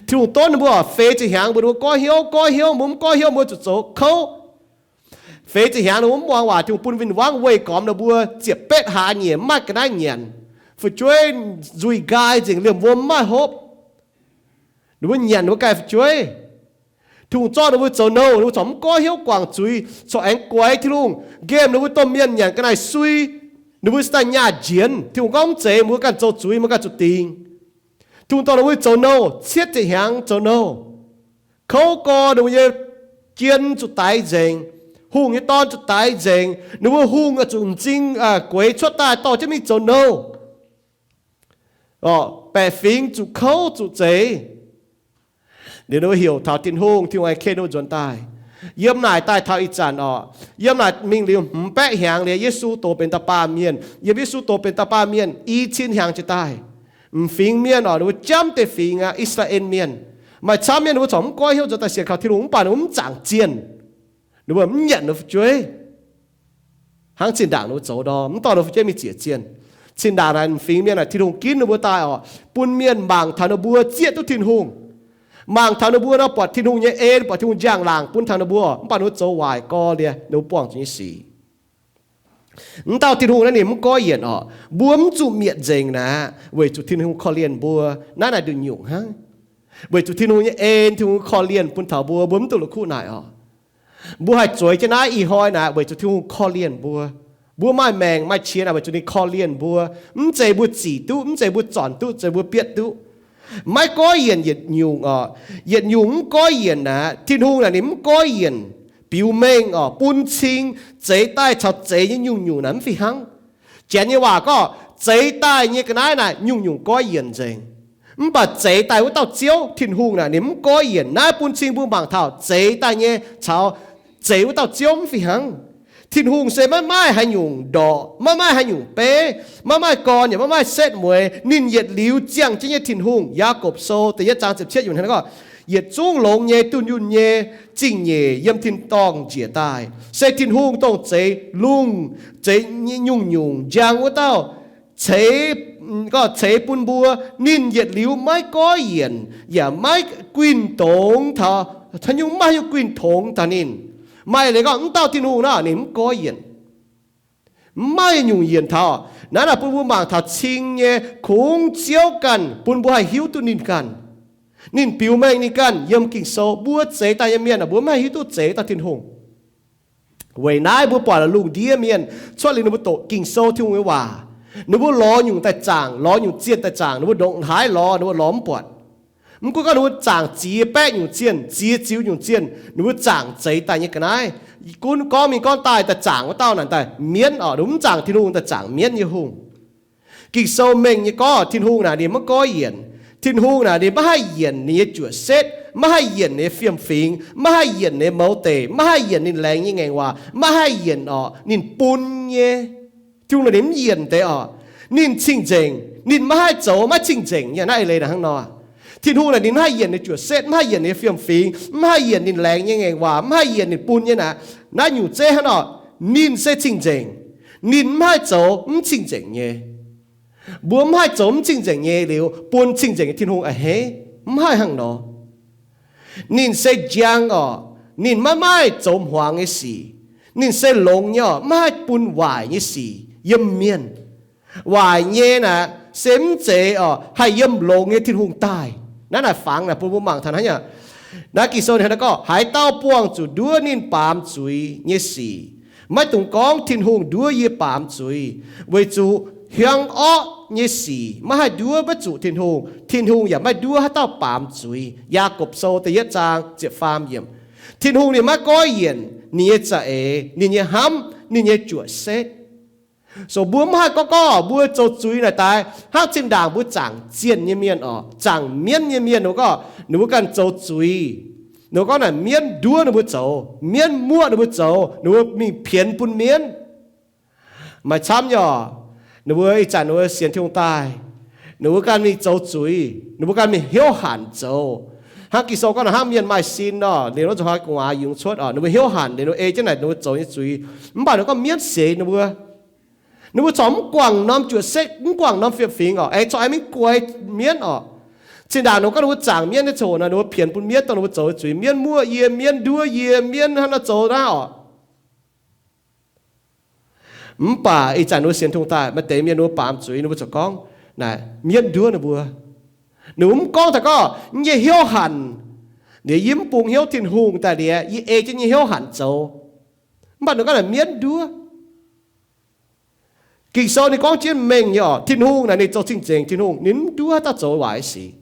Tin-Hungh donv ninh mbuo feix ziepc hnyangx mbuox ninh mbuo goiv hnyouv, goiv hnyouv, mbuo mv goiv hnyouv mbuo zuqc zoux kouv. Feix ziepc hnyangx ninh mbuo mv muangx waac, Tin-Hungh bun win-wangv weih gormx ninh mbuo ziepc betv hlaax nyeic mv maaih ga'naaiv nyanc. Fu'jueiv nzuih nqaai nzengc, liemh wuom mv maaih hopv. Ninh mbuo nyanc ninh mbuo ganh fu'jueiv. Tin-Hungh zorqv ninh mbuo zoux nouh, ninh mbuo corc mv goiv hnyouv guangc zuiz, corc aengx guaix Tin-Hungh, nqemh ninh mbuo domh mienh nyanc ga'naaiv sui. Ninh mbuo se daaih nyaah njienz. Tin-Hungh gorngv mv zeiz, mbuo ganh zoux zuiz, mbuo ganh zuqc dingc. Tin-Hungh dorh ninh mbuo zoux nouh, cietv ziepc hnyangx zoux nouh. Kouv gorx, ninh mbuo nyei jien zuqc daix nzengc. Hungh nyei dorn zuqc daix nzengc. Ninh mbuo hungh zuqc m'zing gueix cuotv daaih dorh jienv mingh zoux nouh. Baeqc fingx zuqc kouv zuqc zeiz. Liuz ninh mbuo heuc taux Tin-Hungh, Tin-Hungh aengx ken ninh mbuo nzuonx daaih. Yiem naaic daaih taux ih zanc oc, yiem naaic mingh liuz hmz baeqv hnyangx liuz, Yesu doz benx dauh baamh mienh. Yiem Yesu doz benx dauh baamh mienh i cin hnyangx jiez daaih, m'fingx mienh oc, ninh mbuo jamv deix fingx aqv, I^saa^laa^en Mienh. Maaih camv mienh ninh mbuo corc mv goiv hnyouv nzuonx daaih sienx kaux Tin-Hungh, mv baac ninh mbuo mv zaangc zienh. Ninh mbuo mv nyanc ninh mbuo fu'jueiv. Hnangv zinh ndaangc ninh mbuo zoux nor, mv dorh ninh mbuo fu'jueiv mingh ziec zienh. Zinh ndaangc naaic m'fingx mienh naaic Tin-Hungh ginv ninh mbuo daaih oc, bun mienh mangc taux ninh mbuo zieqv duqv Tin-Hungh. Mangc taux ninh mbuo nor buatc Tin-Hungh nyei en, buatc Tin-Hungh njang-laangc bun taux ninh mbuo, mv baac ninh mbuo zoux waaic gorx liuz ninh mbuo buangh zuqc nyei sic. Mv dauh Tin-Hungh naaiv ninh mv goiv yienc oc, mbuo mv zuqc mietc nzengc naaic, weic zuqc Tin-Hungh korv-lienh mbuo. Naaiv naaic nduqc nyungc hnangv. Weic zuqc Tin-Hungh nyei en, Tin-Hungh korv-lienh bun taux mbuo, mbuo mv duqv la'kuqv naaic oc. Mbuo haih zueiz jienv naaiv ih hnoi naaic weic zuqc Tin-Hungh korv-lienh mbuo. Mbuo maaih maengc maaih qiex naaic weic zuqc ninh korv-lienh mbuo. Mv zeiz mbuo zic duqv, mv zeiz mbuo zornc duqv, zeiz mbuo bietv duqv. Maiv goiv yienc yietc nyungc oc. Yietc nyungc mv goiv yienc naaic, Tin-Hungh naaic ninh mv goiv yienc, biux mengh oc, bun cing, zeix daaih caux zeix nyei nyungc-nyungc naaic mv fih hnangv. Janx nyei waac gorngv zeix daaih nyei ga'naaiv naaic nyungc-nyungc goiv yienc nzengc. Mv baac zeix daaih wuov dauh Ziouv Tin-Hungh naaic ninh mv goiv yienc. Naaiv bun cing mbuo mangc taux zeix daaih nyei caux zeix wuov dauh Ziouv mv fih hnangv. Tin-Hungh se maiv maaih haaix nyungc ndorqc, maiv maaih haaix nyungc beiv, maiv maaih gorn yaac maiv maaih setv mueiz. Ninh yietc liuz ziangh jienv nyei Tin-Hungh. Yaagorpc Sou da'yietv zaang ziepc cietv yiemc hnangv gorngv, yietc zungv longx nyei, dunh yunh nyei, zingh nyeic yiem tin-dorngh njiec daaih, se Tin-Hungh dongh zeix lungh, zeix nyungc-nyungc njang wuov dauh, ceix, gorngv ceix bun mbuo. Ninh yietc liuz maiv goiv yienc yaac maiv guinh dongz taux, haaix nyungc, maiv haaix nyungc guinh dongz taux ninh. Maaih leiz gorngv mv dauh Tin-Hungh naaic ninh mv goiv yienc. Mv maaih nyungc yienc taux. Naaiv naaic bun mbuo mangc taux cing nyei, kungx Ziouv ganh bun mbuo haih hiuv duqv ninh ganh. Ninh biux mengh ninh ganh yiem Ging-Sou. Mbuo zeix daaih nyei mienh aah, mbuo maiv haih hiuv duqv zeix dauh Tin-Hungh. Weic naaiv mbuo buatc lungh ndiev mienh cuotv liuz ninh mbuo doqc Ging-Sou, Tin-Hungh nyei waac, ninh mbuo lorz nyungc daaih zaangc, lorz nyungc zienh daaih zaangc, ninh mbuo ndongc haaix lorz ninh mbuo lorz mv buatc. Mv gunv gorngv ninh mbuo zaangc ziex baeqv nyungc zienh, ziex ziux nyungc zienh, ninh mbuo zaangc zeix daaih nyei ga'naaiv. Gunv gorngv mingh gorngv daaih, daaih zaangc wuov dauh naaic daaih mienv oc, ninh mbuo mv zaangc Tin-Hungh, daaih zaangc mienv nyei hungh. Ging-Sou mengh nyei gorngv Tin-Hungh naaic ninh maiv goiv yienc. Tin-Hungh naaic ninh maiv haih yienc ninh nyei juoqc setv, maiv haih yienc ninh nyei fiem-fingx, maiv haih yienc ninh nyei mouz deic, maiv haih yienc ninh laengz nyei ngaengc waac, maiv haih yienc oc ninh bun nyei. Tin-Hungh naaic ninh mv yienc deix oc. Ninh cing-nzengc, ninh maiv haih zoux maiv cing-nzengc nyei. Naaiv eix leiz naaic hnangv nor. Tin-Hungh naaic ninh mv haih yienc ninh juoqc setv, mv haih yienc ninh fiem-fingx, mv haih yienc ninh laengz nyei ngaengc waac, mv haih yienc ninh bun nyei naaic. Naaiv nyungc zeiv hnangv nor, ninh se cing-nzengc. Ninh mv haih zoux mv cing-nzengc nyei. Mbuo mv haih zoux mv cing-nzengc nyei liuz bun cing-nzengc nyei Tin-Hungh a'hneiv. Mv haih hnangv nor. Ninh se njang oc. Ninh maiv maaih zoux hmuangx nyei sic. Ninh se longx nyei oc, maiv haih bun waaic nyei sic yiem mienh. Waaic nyei naaic se mv zeiz oc haih yiem longx nyei Tin-Hungh daaih. Naaiv naaic fangx naaic bun mbuo mangc taux hnangv naaiv. Naaiv Ging-Sou ninh hnangv naaiv gorngv, haaix dauh buangh zuqc nduov ninh baamz zuiz nyei sic, maiv dungx gorngv, Tin-Hungh nduov yie baamz zuiz, weic zuqc hiuang orqv nyei sic maiv haih nduov maiv zuqc Tin-Hungh. Tin-Hungh yaac maiv nduov haaix dauh baamz zuiz. Yaagorpc Sou da'yietv zaang ziepc faam yiemc. Tin-Hungh ninh maiv goiv yienc ninh nyei za'eix, ninh nyei hnamv, ninh nyei juoqc setv. So mbuo mv haih gorngv gorngv mbuo zoux zuiz naaic daaih hnangv zinh ndaangc mbuo zaangc zienh nyei mienh oc, zaangc mienv nyei mienh, ninh mbuo gorngv ninh mbuo ganh zoux zuiz. Ninh mbuo gorngv naaic mienv nduov ninh mbuo zoux, mienv muoqv ninh mbuo zoux, ninh mbuo mingh pienx bun mienv. Maaih camv nyei oc. Ninh mbuo ih zanc ninh mbuo sienx Tin-Hungh daaih, ninh mbuo ganh mingh zoux zuiz, ninh mbuo ganh mingh hnyouv hanc zoux. Hnangv Ging-Sou gorngv naaic, hnangv mienh maaih sin nor, liuz nor zuqc hnoi gu'nguaaz yungz cuotv oc, ninh mbuo hnyouv hanc liuz ninh mbuo ei jienv naaic ninh mbuo zoux nyei zuiz. Mv baac ninh gorngv mienv seix ninh mbuo. Ninh mbuo corc mv guangc norm juoqc setv, mv guangc norm fiem-fingx oc, aengx corc aengx mingh guaix mienv oc. Zinh ndaangc ninh gorngv ninh mbuo zaangc mienv nyei ziangh hoc nor, ninh mbuo pienx bun mienv dongh ninh mbuo zoux nyei zuiz, mienv muoqv yie, mienv nduov yie, mienv hnangv naaiv zoux naaiv oc. Mv baac ih zanc ninh mbuo sienx Tin-Hungh daaih, maaih deix mienh ninh mbuo baamz zuiz, ninh mbuo ziouc gorngv naaic mienv nduov ninh mbuo. Ninh mbuo mv gorngv taux gorngv, yie hnyouv hanc, liuz yie mv bungx hnyouv Tin-Hungh daaih liuz, yie ei jienv nyei hnyouv hanc zoux. Mv baac ninh gorngv naaic mienv nduov. Ging-Sou ninh gorngv jienv mengh nyei oc, Tin-Hungh naaic ninh zoux cing-nzengc Tin-Hungh, ninh mv nduov haaix dauh zoux waaic sic.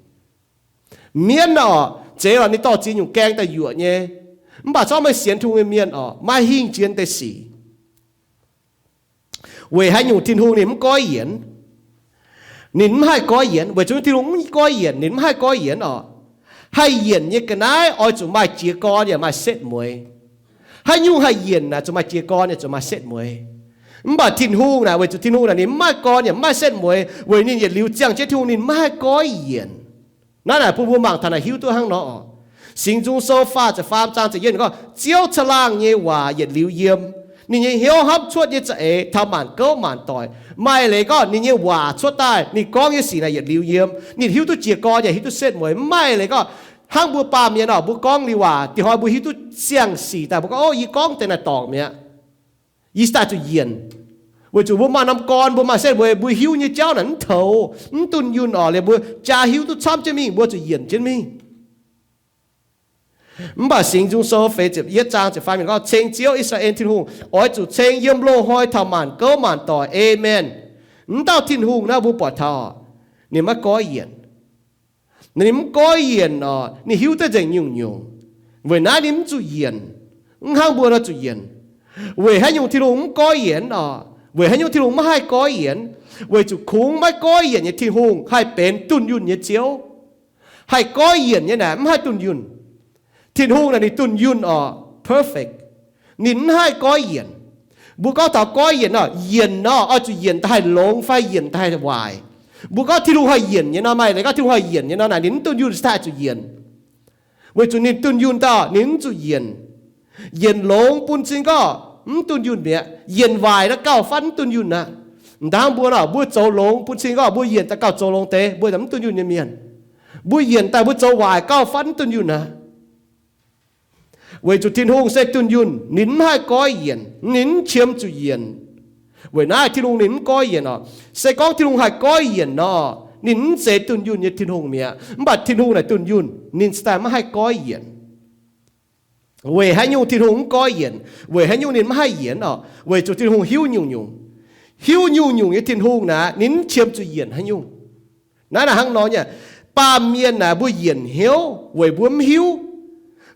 Mienv oc, zeiz lorqc ninh dorh ziex nyungc gaeng daaih yuoqc nyei. Mv baac corc maaih sienx Tin-Hungh nyei mienh oc, maaih hingh jiex deix sic. Weic haaix nyungc Tin-Hungh ninh mv goiv yienc? Ninh mv haih goiv yienc. Weic zuqc Tin-Hungh mv goiv yienc, ninh mv haih goiv yienc oc. Haih yienc nyei ga'naaiv oix zuqc maaih jiez gorn yaac maaih setv mueiz. Haaix nyungc haih yienc naaic zuqc maaih jiez gorn yaac zuqc maaih setv mueiz. Mv baac Tin-Hungh naaic, weic zuqc Tin-Hungh naaic ninh mv maaih gorn yaac mv maaih setv mueiz, weic ninh yietc liuz ziangh jienv Tin-Hungh ninh mv haih goiv yienc. Naaiv naaic bun mbuo mangc taux naaic hiuv duqv hnangv nor oc. Singx Nzung Sou faah ziepc faam zaang ziepc yietv gorngv, Ziouv caangh laangh nyei waac yietc liuz yiem, ninh nyei hnyouv hnamv cuotv nyei za'eix taux maanc gouv maanc doic. Maaih leiz gorngv ninh nyei waac cuotv daaih, ninh gorngv nyei sic naaic yietc liuz yiem. Ninh hiuv duqv jiez gorn yaac hiuv duqv setv mueiz. Mv maaih leiz gorngv hnangv mbuo baamh mienh oc, mbuo gorngv liuz waac, dinh hnoi mbuo hiuv duqv siang-sic daaih, mbuo gorngv, O, yie gorngv deix naaic dorngc mi'aqv. Yie daaih zuqc yienc. Weic zuqc mbuo maaih norm gorn, mbuo maaih setv mueiz, mbuo hiuv nyei jauv naaic mv toux, mv dunh yunh oc, liuz mbuo jaa hiuv duqv camv jienv mingh, mbuo zuqc yienc jienv mingh. Mv baac Singx Nzung Sou feix ziepc yietv zaang ziepc faam yiemc gorngv, Ceng Ziouv, I^saa^laa^en Tin-Hungh, oix zuqc ceng yiem loz-hnoi taux maanc gouv maanc doic. Aamen. Mv dauh Tin-Hungh naaiv mbuo buatc taux, ninh maiv goiv yienc. Ninh mv goiv yienc oc, ninh hiuv duqv nzengc nyungc-nyungc. Weic naaiv ninh mv zuqc yienc. Mv hnangv mbuo nor zuqc yienc. Weic haaix nyungc Tin-Hungh mv goiv yienc oc? Weic haaix nyungc Tin-Hungh maiv haih goiv yienc? Weic zuqc kungx maiv goiv yienc nyei Tin-Hungh haih benx dunh yunh nyei Ziouv. Haih goiv yienc nyei naaic mv haih dunh yunh. Tin-Hungh naaic ninh dunh yunh oc, perfect. Ninh mv haih goiv yienc. Mbuo gorngv taux goiv yienc nor, yienc nor oix zuqc yienc daaih haih longx fai yienc daaih haih waaic. Mbuo gorngv Tin-Hungh haih yienc nyei nor, maaih leiz gorngv Tin-Hungh haih yienc nyei nor naaic ninh mv dunh yunh se daaih zuqc yienc. Weic zuqc ninh dunh yunh dauh ninh mv zuqc yienc. Yienc longx bun cing gorqv mv dunh yunh mi'aqv. Yienc waaic nor gauh fatv mv dunh yunh aqv. M'daaih hnangv mbuo nor, mbuo zoux longx bun cing gorqv mbuo yienc daaih gauh zoux longx deix, mbuo mv dunh yunh nyei mienh. Mbuo yienc daaih mbuo zoux waaic gauh fatv mv dunh yunh aqv. Weic zuqc Tin-Hungh se dunh yunh, ninh mv haih goiv yienc, ninh mv qiemx zuqc yienc. Weic naaiv Tin-Hungh ninh mv goiv yienc oc. Se gorngv Tin-Hungh haih goiv yienc nor, ninh mv zeiz dunh yunh nyei Tin-Hungh mi'aqv. Mv baac Tin-Hungh naaic dunh yunh, ninh cingx daaih maiv haih goiv yienc. Weic haaix nyungc Tin-Hungh mv goiv yienc? Weic haaix nyungc ninh maiv haih yienc oc? Weic zuqc Tin-Hungh hiuv nyungc-nyungc. Hiuv nyungc-nyungc nyei Tin-Hungh naaic, ninh mv qiemx zuqc yienc haic nyungc. Naaiv naaic hnangv nor nyei, baamh mienh naaic mbuo yienc hnyouv weic mbuo mv hiuv.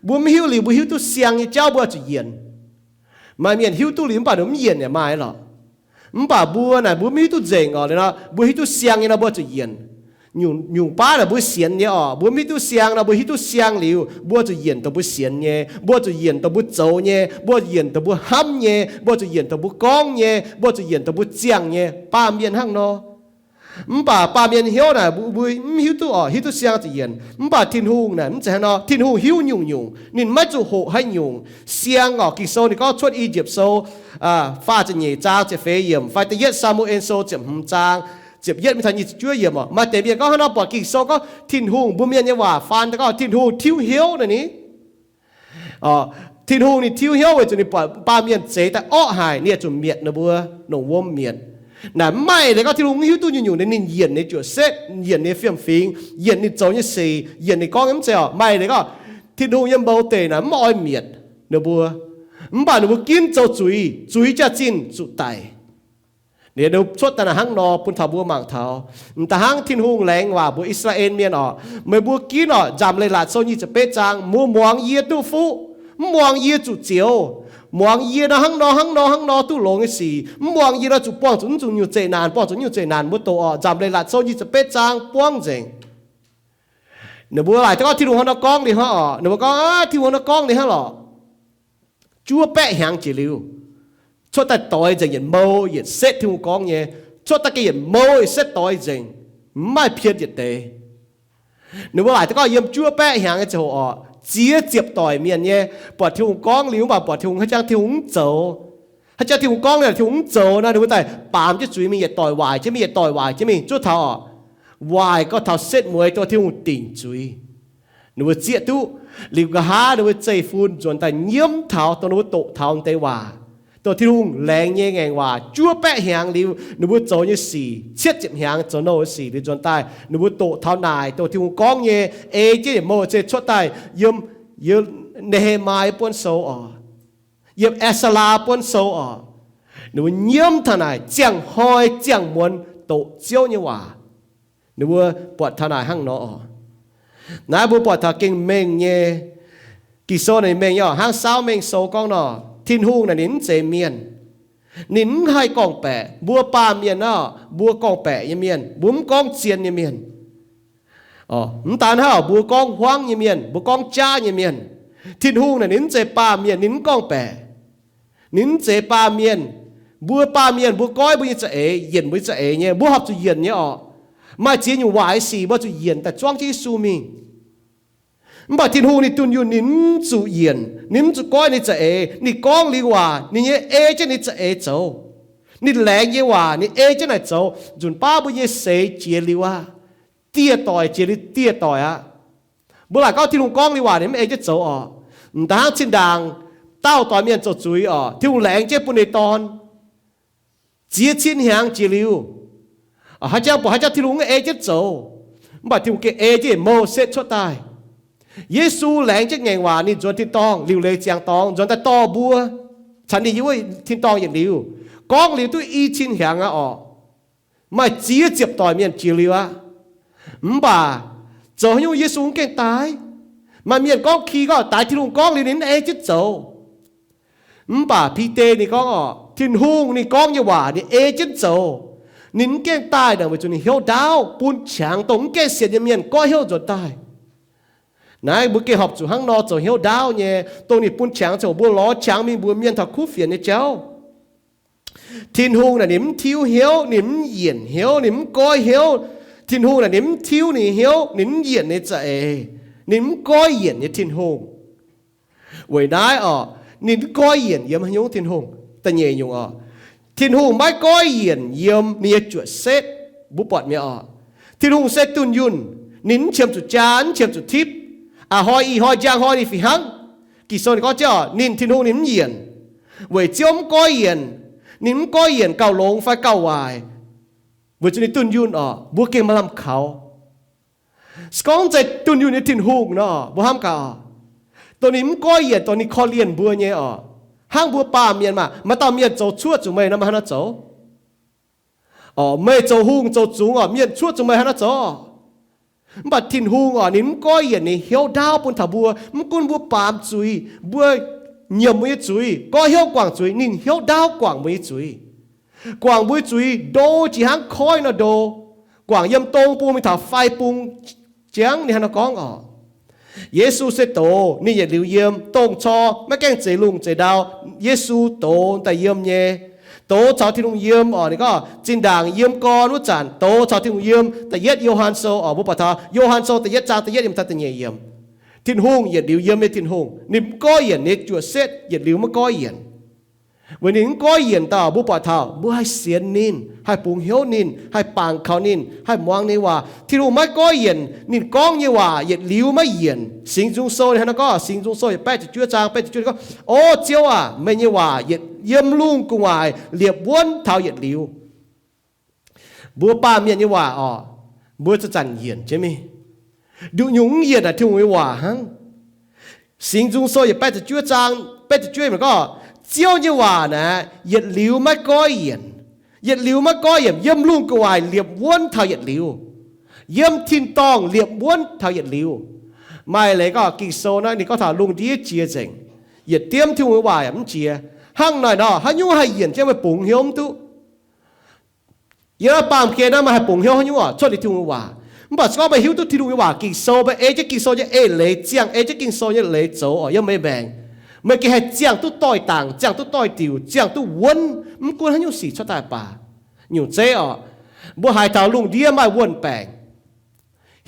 Mbuo mv hiuv liuz mbuo hiuv duqv siang nyei jauv mbuo zuqc yienc. Maaih mienh hiuv duqv liuz mv baac ninh mv yienc yaac maaih lorqc. Mv baac mbuo naaic mbuo mv hiuv duqv nzengc oc, nor mbuo hiuv duqv siang nyei nor mbuo zuqc yienc. Nyungc baav naaic mbuo sienx nyei oc, mbuo mv hiuv duqv siang nor mbuo hiuv duqv siang liuz mbuo zuqc yienc dongh mbuo sienx nyei, mbuo zuqc yienc dongh mbuo zoux nyei, mbuo yienc dongh mbuo hnamv nyei, mbuo zuqc yienc dongh mbuo gorngv nyei, mbuo zuqc yienc dongh mbuo ziangh nyei. Baamh mienh hnangv nor. Mv baac baamh mienh hnyouv naaic mbuo mv hiuv duqv oc, hiuv duqv siang zuqc yienc. Mv baac Tin-Hungh naaic mv zeiz hnangv nor. Tin-Hungh hiuv nyungc-nyungc, ninh maiv zuqc hoqc haiv nyungc. Siang oc, Ging-Sou ninh gorngv cuotv I^yipv Sou faah ziepc nyeic zaang ziepc feix yiemc fai da'yietv Saa^mu^en Sou ziepc hmz zaang ziepc yietv mingh taux nyic ziepc juov yiemc oc, maaih deix mienh gorngv hnangv nor buatc Ging-Sou gorngv Tin-Hungh, mbuo mienh nyei waac faan daaih gorngv Tin-Hungh tiuv hnyouv naaic ni. Tin-Hungh ninh tiuv hnyouv weic zuqc ninh buatc baamh mienh zeix daaih orqv haic, ninh oix zuqc mietc ninh mbuo, longc wuom mietc. Naaic mv maaih leiz gorngv Tin-Hungh mv hiuv duqv nyungc-nyungc, ninh yienc ninh juoqc setv, yienc ninh fiem-fingx, yienc ninh zoux nyei sic, yienc ninh gorngv nyei mv zeiz oc. Maaih leiz gorngv Tin-Hungh nyei mouz deic naaic mv oix mietc ninh mbuo. Mv baac ninh mbuo ginv zoux zuiz, zuiz jaax-zinh zuqc daic. Ninh cuotv daaih naaic hnangv nor bun taux mbuo mangc taux. M'daaih hnangv Tin-Hungh laengz waac mbuox I^saa^laa^en Mienh oc, meih mbuo ginv oc, Nzamc Leiz-Latc Sou nyic ziepc betv zaang, mbuo muangx yie duqv fuqv, mv muangx yie zuqc zioux. Muangx yie nor hnangv nor hnangv nor hnangv nor duqv longx nyei sic, mv muangx yie nor zuqc buangh zuqc mv zuqc nyungc zeqc naanc, buangh zuqc nyungc zeqc naanc. Mbuo doqc oc, Nzamc Leiz-Latc Sou nyic ziepc betv zaang buangv nzengc. Ninh mbuo laaic daaih gorngv Tin-Hungh hnangv nor gorngv liuz hnangv oc. Ninh mbuo gorngv, Aav, Tin-Hungh hnangv nor gorngv liuz hnangv lorqc. Juov baeqv hnyangx jiex liuz, cuotv daaih doix nzengc, yietc mouh yietc setv Tin-Hungh gorngv nyei, cuotv daaih gengh yietc mouh yietc setv doix nzengc, mv maaih pien yietc deix. Ninh mbuo laaic daaih gorngv yiem juov baeqv hnyangx nyei ziangh hoc oc, ziex ziepc doic mienh nyei buatc Tin-Hungh gorngv liuz mv baac buatc Tin-Hungh haaix jangx Tin-Hungh mv zoux. Haaix jangx Tin-Hungh gorngv liuz Tin-Hungh mv zoux nor, ninh mbuo daaih baamz jienv zuiz mingh, yietc doic waaic jienv mingh, yietc doic waaic jienv mingh, zuov taux oc, waaic gauh taux setv mueiz dongh Tin-Hungh dingc zuiz. Ninh mbuo zieqv duqv liuz, nqa'haav ninh mbuo zeiv-fun nzuonx daaih nyiemv taux dongh ninh mbuo doqc taux deix waac, dongh Tin-Hungh laengz nyei ngaengc waac. Juov baeqv hnyangx liuz, ninh mbuo zoux nyei sic, cietv ziepc hnyangx zoux nouh nyei sic liuz nzuonx daaih, ninh mbuo doqc taux naaic dongh Tin-Hungh gorngv nyei, ei jienv yietc mouh se cuotv daaih yiem, yiem Ne^he^maa buonv sou oc, yiem E^saa^laa buonv sou oc. Ninh mbuo nyiemv taux naaic ziangh hnoi ziangh muonz doqc Ziouv nyei waac. Ninh mbuo buatc taux naaic hnangv nor oc. Naaiv mbuo buatc taux gengh mengh nyei. Ging-Sou naaic mengh nyei oc, hnangv Saauv Mengh Sou gorngv nor, Tin-Hungh naaic ninh mv zeiz mienh. Ninh mv haih gorngv-baeqc. Mbuo baamh mienh nor, mbuo gorngv-baeqc nyei mienh, mbuo mv gorngv zien nyei mienh. Mv daan hnangv, mbuo gorngv hmuangv nyei mienh, mbuo gorngv jaav nyei mienh. Tin-Hungh naaic ninh mv zeiz baamh mienh, ninh mv gorngv-baeqc. Ninh mv zeiz baamh mienh. Mbuo baamh mienh, mbuo goiv mbuo nyei za'eix, yienc mbuo nyei za'eix nyei, mbuo horpc zuqc yienc nyei oc. Maaih ziex nyungc waaic sic mbuo zuqc yienc daaih zuangv jienv Yesu mingh. Mv baac Tin-Hungh ninh dunh yunh, ninh mv zuqc yienc, ninh mv zuqc goiv ninh za'eix. Ninh gorngv liuz waac, ninh nyei ei jienv ninh za'eix zoux. Ninh laengz nyei waac, ninh ei jienv naaic zoux. Nzunc baav mbuo nyei seix jiex liuz aqv. Dieh doic jiex liuz dieh doic aqv. Mbuo laaic gorngv Tin-Hungh gorngv liuz waac ninh mv ei jienv zoux oc. M'daaih hnangv zinh ndaangc daauh doic mienh zoux zuiz oc, Tin-Hungh laengz jienv bun ninh dorn. Ziex cin hnyangx jiex liuz, haaix jangx buatc haaix jangx Tin-Hungh mv ei jienv zoux, mv baac Tin-Hungh gengh ei jienv yietc mouh setv cuotv daaih. Yesu laengz jienv ngaengc waac ninh nzuonx tin-dorngh liuc leiz ziangx dorngx nzuonx daaih dorh mbuo caux ninh yiem wuov tin-dorngh yietc liuz, gorngv liuz duqv i cin hnyangx aqv oc. Maaih ziex ziepc doic mienh jiex liuz aqv. Mv baac zoux haaix nyungc Yesu mv gengh daaih? Maaih mienh gorngv ki gorngv daaih Tin-Hungh gorngv liuz ninh mv ei jienv zoux. Mv baac Bide ninh gorngv oc, Tin-Hungh ninh gorngv nyei waac ninh ei jienv zoux. Ninh mv gengh daaih naaic weic zuqc ninh hnyouv ndaauv bun qangx dongh mv gaengh sienx nyei mienh goiv hnyouv nzuonx daaih. Naaiv mbuo gengh horpc zuqc hnangv nor zoux hnyouv ndaauv nyei, dongh ninh bun qangx ziangh hoc mbuo lorz qangx mingh mbuox mienh taux kuv fienx nyei jauv. Tin-Hungh naaic ninh mv tiuv hnyouv, ninh mv yienc hnyouv, ninh mv goiv hnyouv. Tin-Hungh naaic ninh mv tiuv ninh nyei hnyouv, ninh mv yienc ninh nyei za'eix. Ninh mv goiv yienc nyei Tin-Hungh. Weic naaiv orqc, ninh mv goiv yienc yiem haaix nyungc? Tin-Hungh, da'nyeic nyungc orqc, Tin-Hungh maiv goiv yienc yiem ninh nyei juoqc setv. Mbuo buatc mi'aqv orqc, Tin-Hungh se dunh yunh. Ninh mv qiemx zuqc jaa, mv qiemx zuqc tipv. A'hnoi ih hnoi njang hnoi ninh fih hnangv. Ging-Sou ninh gorngv jienv orqc, ninh, Tin-Hungh ninh mv yienc, weic Ziouv mv goiv yienc. Ninh mv goiv yienc gauh longx fai gauh waaic, weic zuqc ninh dunh yunh orqc, mbuo gengh maaih lamh kaux. Se gorngv zeiz dunh yunh nyei Tin-Hungh nor, mbuo hnamv gaax orqc, dongh ninh mv goiv yienc, dongh ninh korv-lienh mbuo nyei orqc. Hnangv mbuo baamh mienh maah, maaih dauh mienh zoux cuoqv zuqc meih nor, meih hnangv haaix nor zoux? Orqc, meih zoux hungh zoux zungx orqc, mienh cuoqv zuqc meih hnangv haaix nor zoux? Mv baac Tin-Hungh orqc, ninh mv goiv yienc ninh hnyouv ndaauv bun taux mbuo. Mv gunv mbuo baamz zuiz, mbuo nyiemc mbuo nyei zuiz, goiv hnyouv guangc zuiz, ninh hnyouv ndaauv guangc mbuo nyei zuiz. Guangc mbuo nyei zuiz ndo jiex hnangv koiv nor ndo, guangc yiem dong bung mingh taux fai bung jangv. Ninh hnangv nor gorngv orqc, Yesu se doz, ninh yietc liuz yiem. Dongh cor maiv gaengh zeix lungh zeix ndau, Yesu doz daaih yiem nyei. Doz caux Tin-Hungh yiem orqc, ninh gorngv zinh ndaangc yiem gorn wuov zanc doz caux Tin-Hungh yiem. Da'yietv Yo^han Sou orqc, mbuo buatc taux Yo^han Sou da'yietv zaang da'yietv yiem taux da'nyeic yiem. Tin-Hungh yietc liuz yiem nyei Tin-Hungh, ninh mv goiv yienc nyei juoqc setv, yietc liuz maiv goiv yienc. Weic ninh mv goiv yienc daaih, mbuo buatc taux mbuo haih sienx ninh, haih bungx hnyouv ninh, haih bangc kaux ninh, haih muangx ninh nyei waac. Tin-Hungh maiv goiv yienc, ninh gorngv nyei waac yietc liuz maiv yienc. Singx Nzung Sou ninh hnangv naaiv gorngv, Singx Nzung Sou yietc baeqv ziepc juov zaang baeqv ziepc juov gorngv, O Ziouv aac, meih nyei waac yietc yiem lungh gu'nguaaic liepc wuonv taux yietc liuz. Mbuo baamh mienh nyei waac orqc, mbuo zanc-zanc yienc jienv mingh. Nduqc nyungc mv yienc naaic Tin-Hungh nyei waac hnangv. Singx Nzung Sou yietc baeqv ziepc juov zaang baeqv ziepc juov gorngv, Ziouv nyei waac naaic yietc liuz maiv goiv yienc. Yietc liuz maiv goiv yienc, yiem lungh gu'nguaaic liepc wuonv taux yietc liuz. Yiem tin-dorngh liepc wuonv taux yietc liuz. Maaih leiz gorngv Ging-Sou naaiv ninh gorngv taux lungh ndiev jiex nzengc, yietc diemv Tin-Hungh nyei waac yaac mv jiex. Hnangv naaic nor, haaix nyungc haih yienc jienv meih bungx hnyouv mv duqv? Yiem naaiv baamh gen naaiv meih haih bungx hnyouv haaix nyungc orqc? Cuotv liuz Tin-Hungh nyei waac. Mv baac se gorngv meih hiuv duqv Tin-Hungh nyei waac, Ging-Sou, meih ei jienv Ging-Sou nyei eix leiz, ziangh ei jienv Ging-Sou nyei leiz zoux orqc, yiem meih maengc, meih gengh haih ziangh duqv doix-dangc, ziangh duqv doix-diuc, ziangh duqv wuonv, mv gunv haaix nyungc sic cuotv daaih baac. Nyungc zeiv orqc, mbuo haiz taux lungh ndiev maaih wuon-baengc.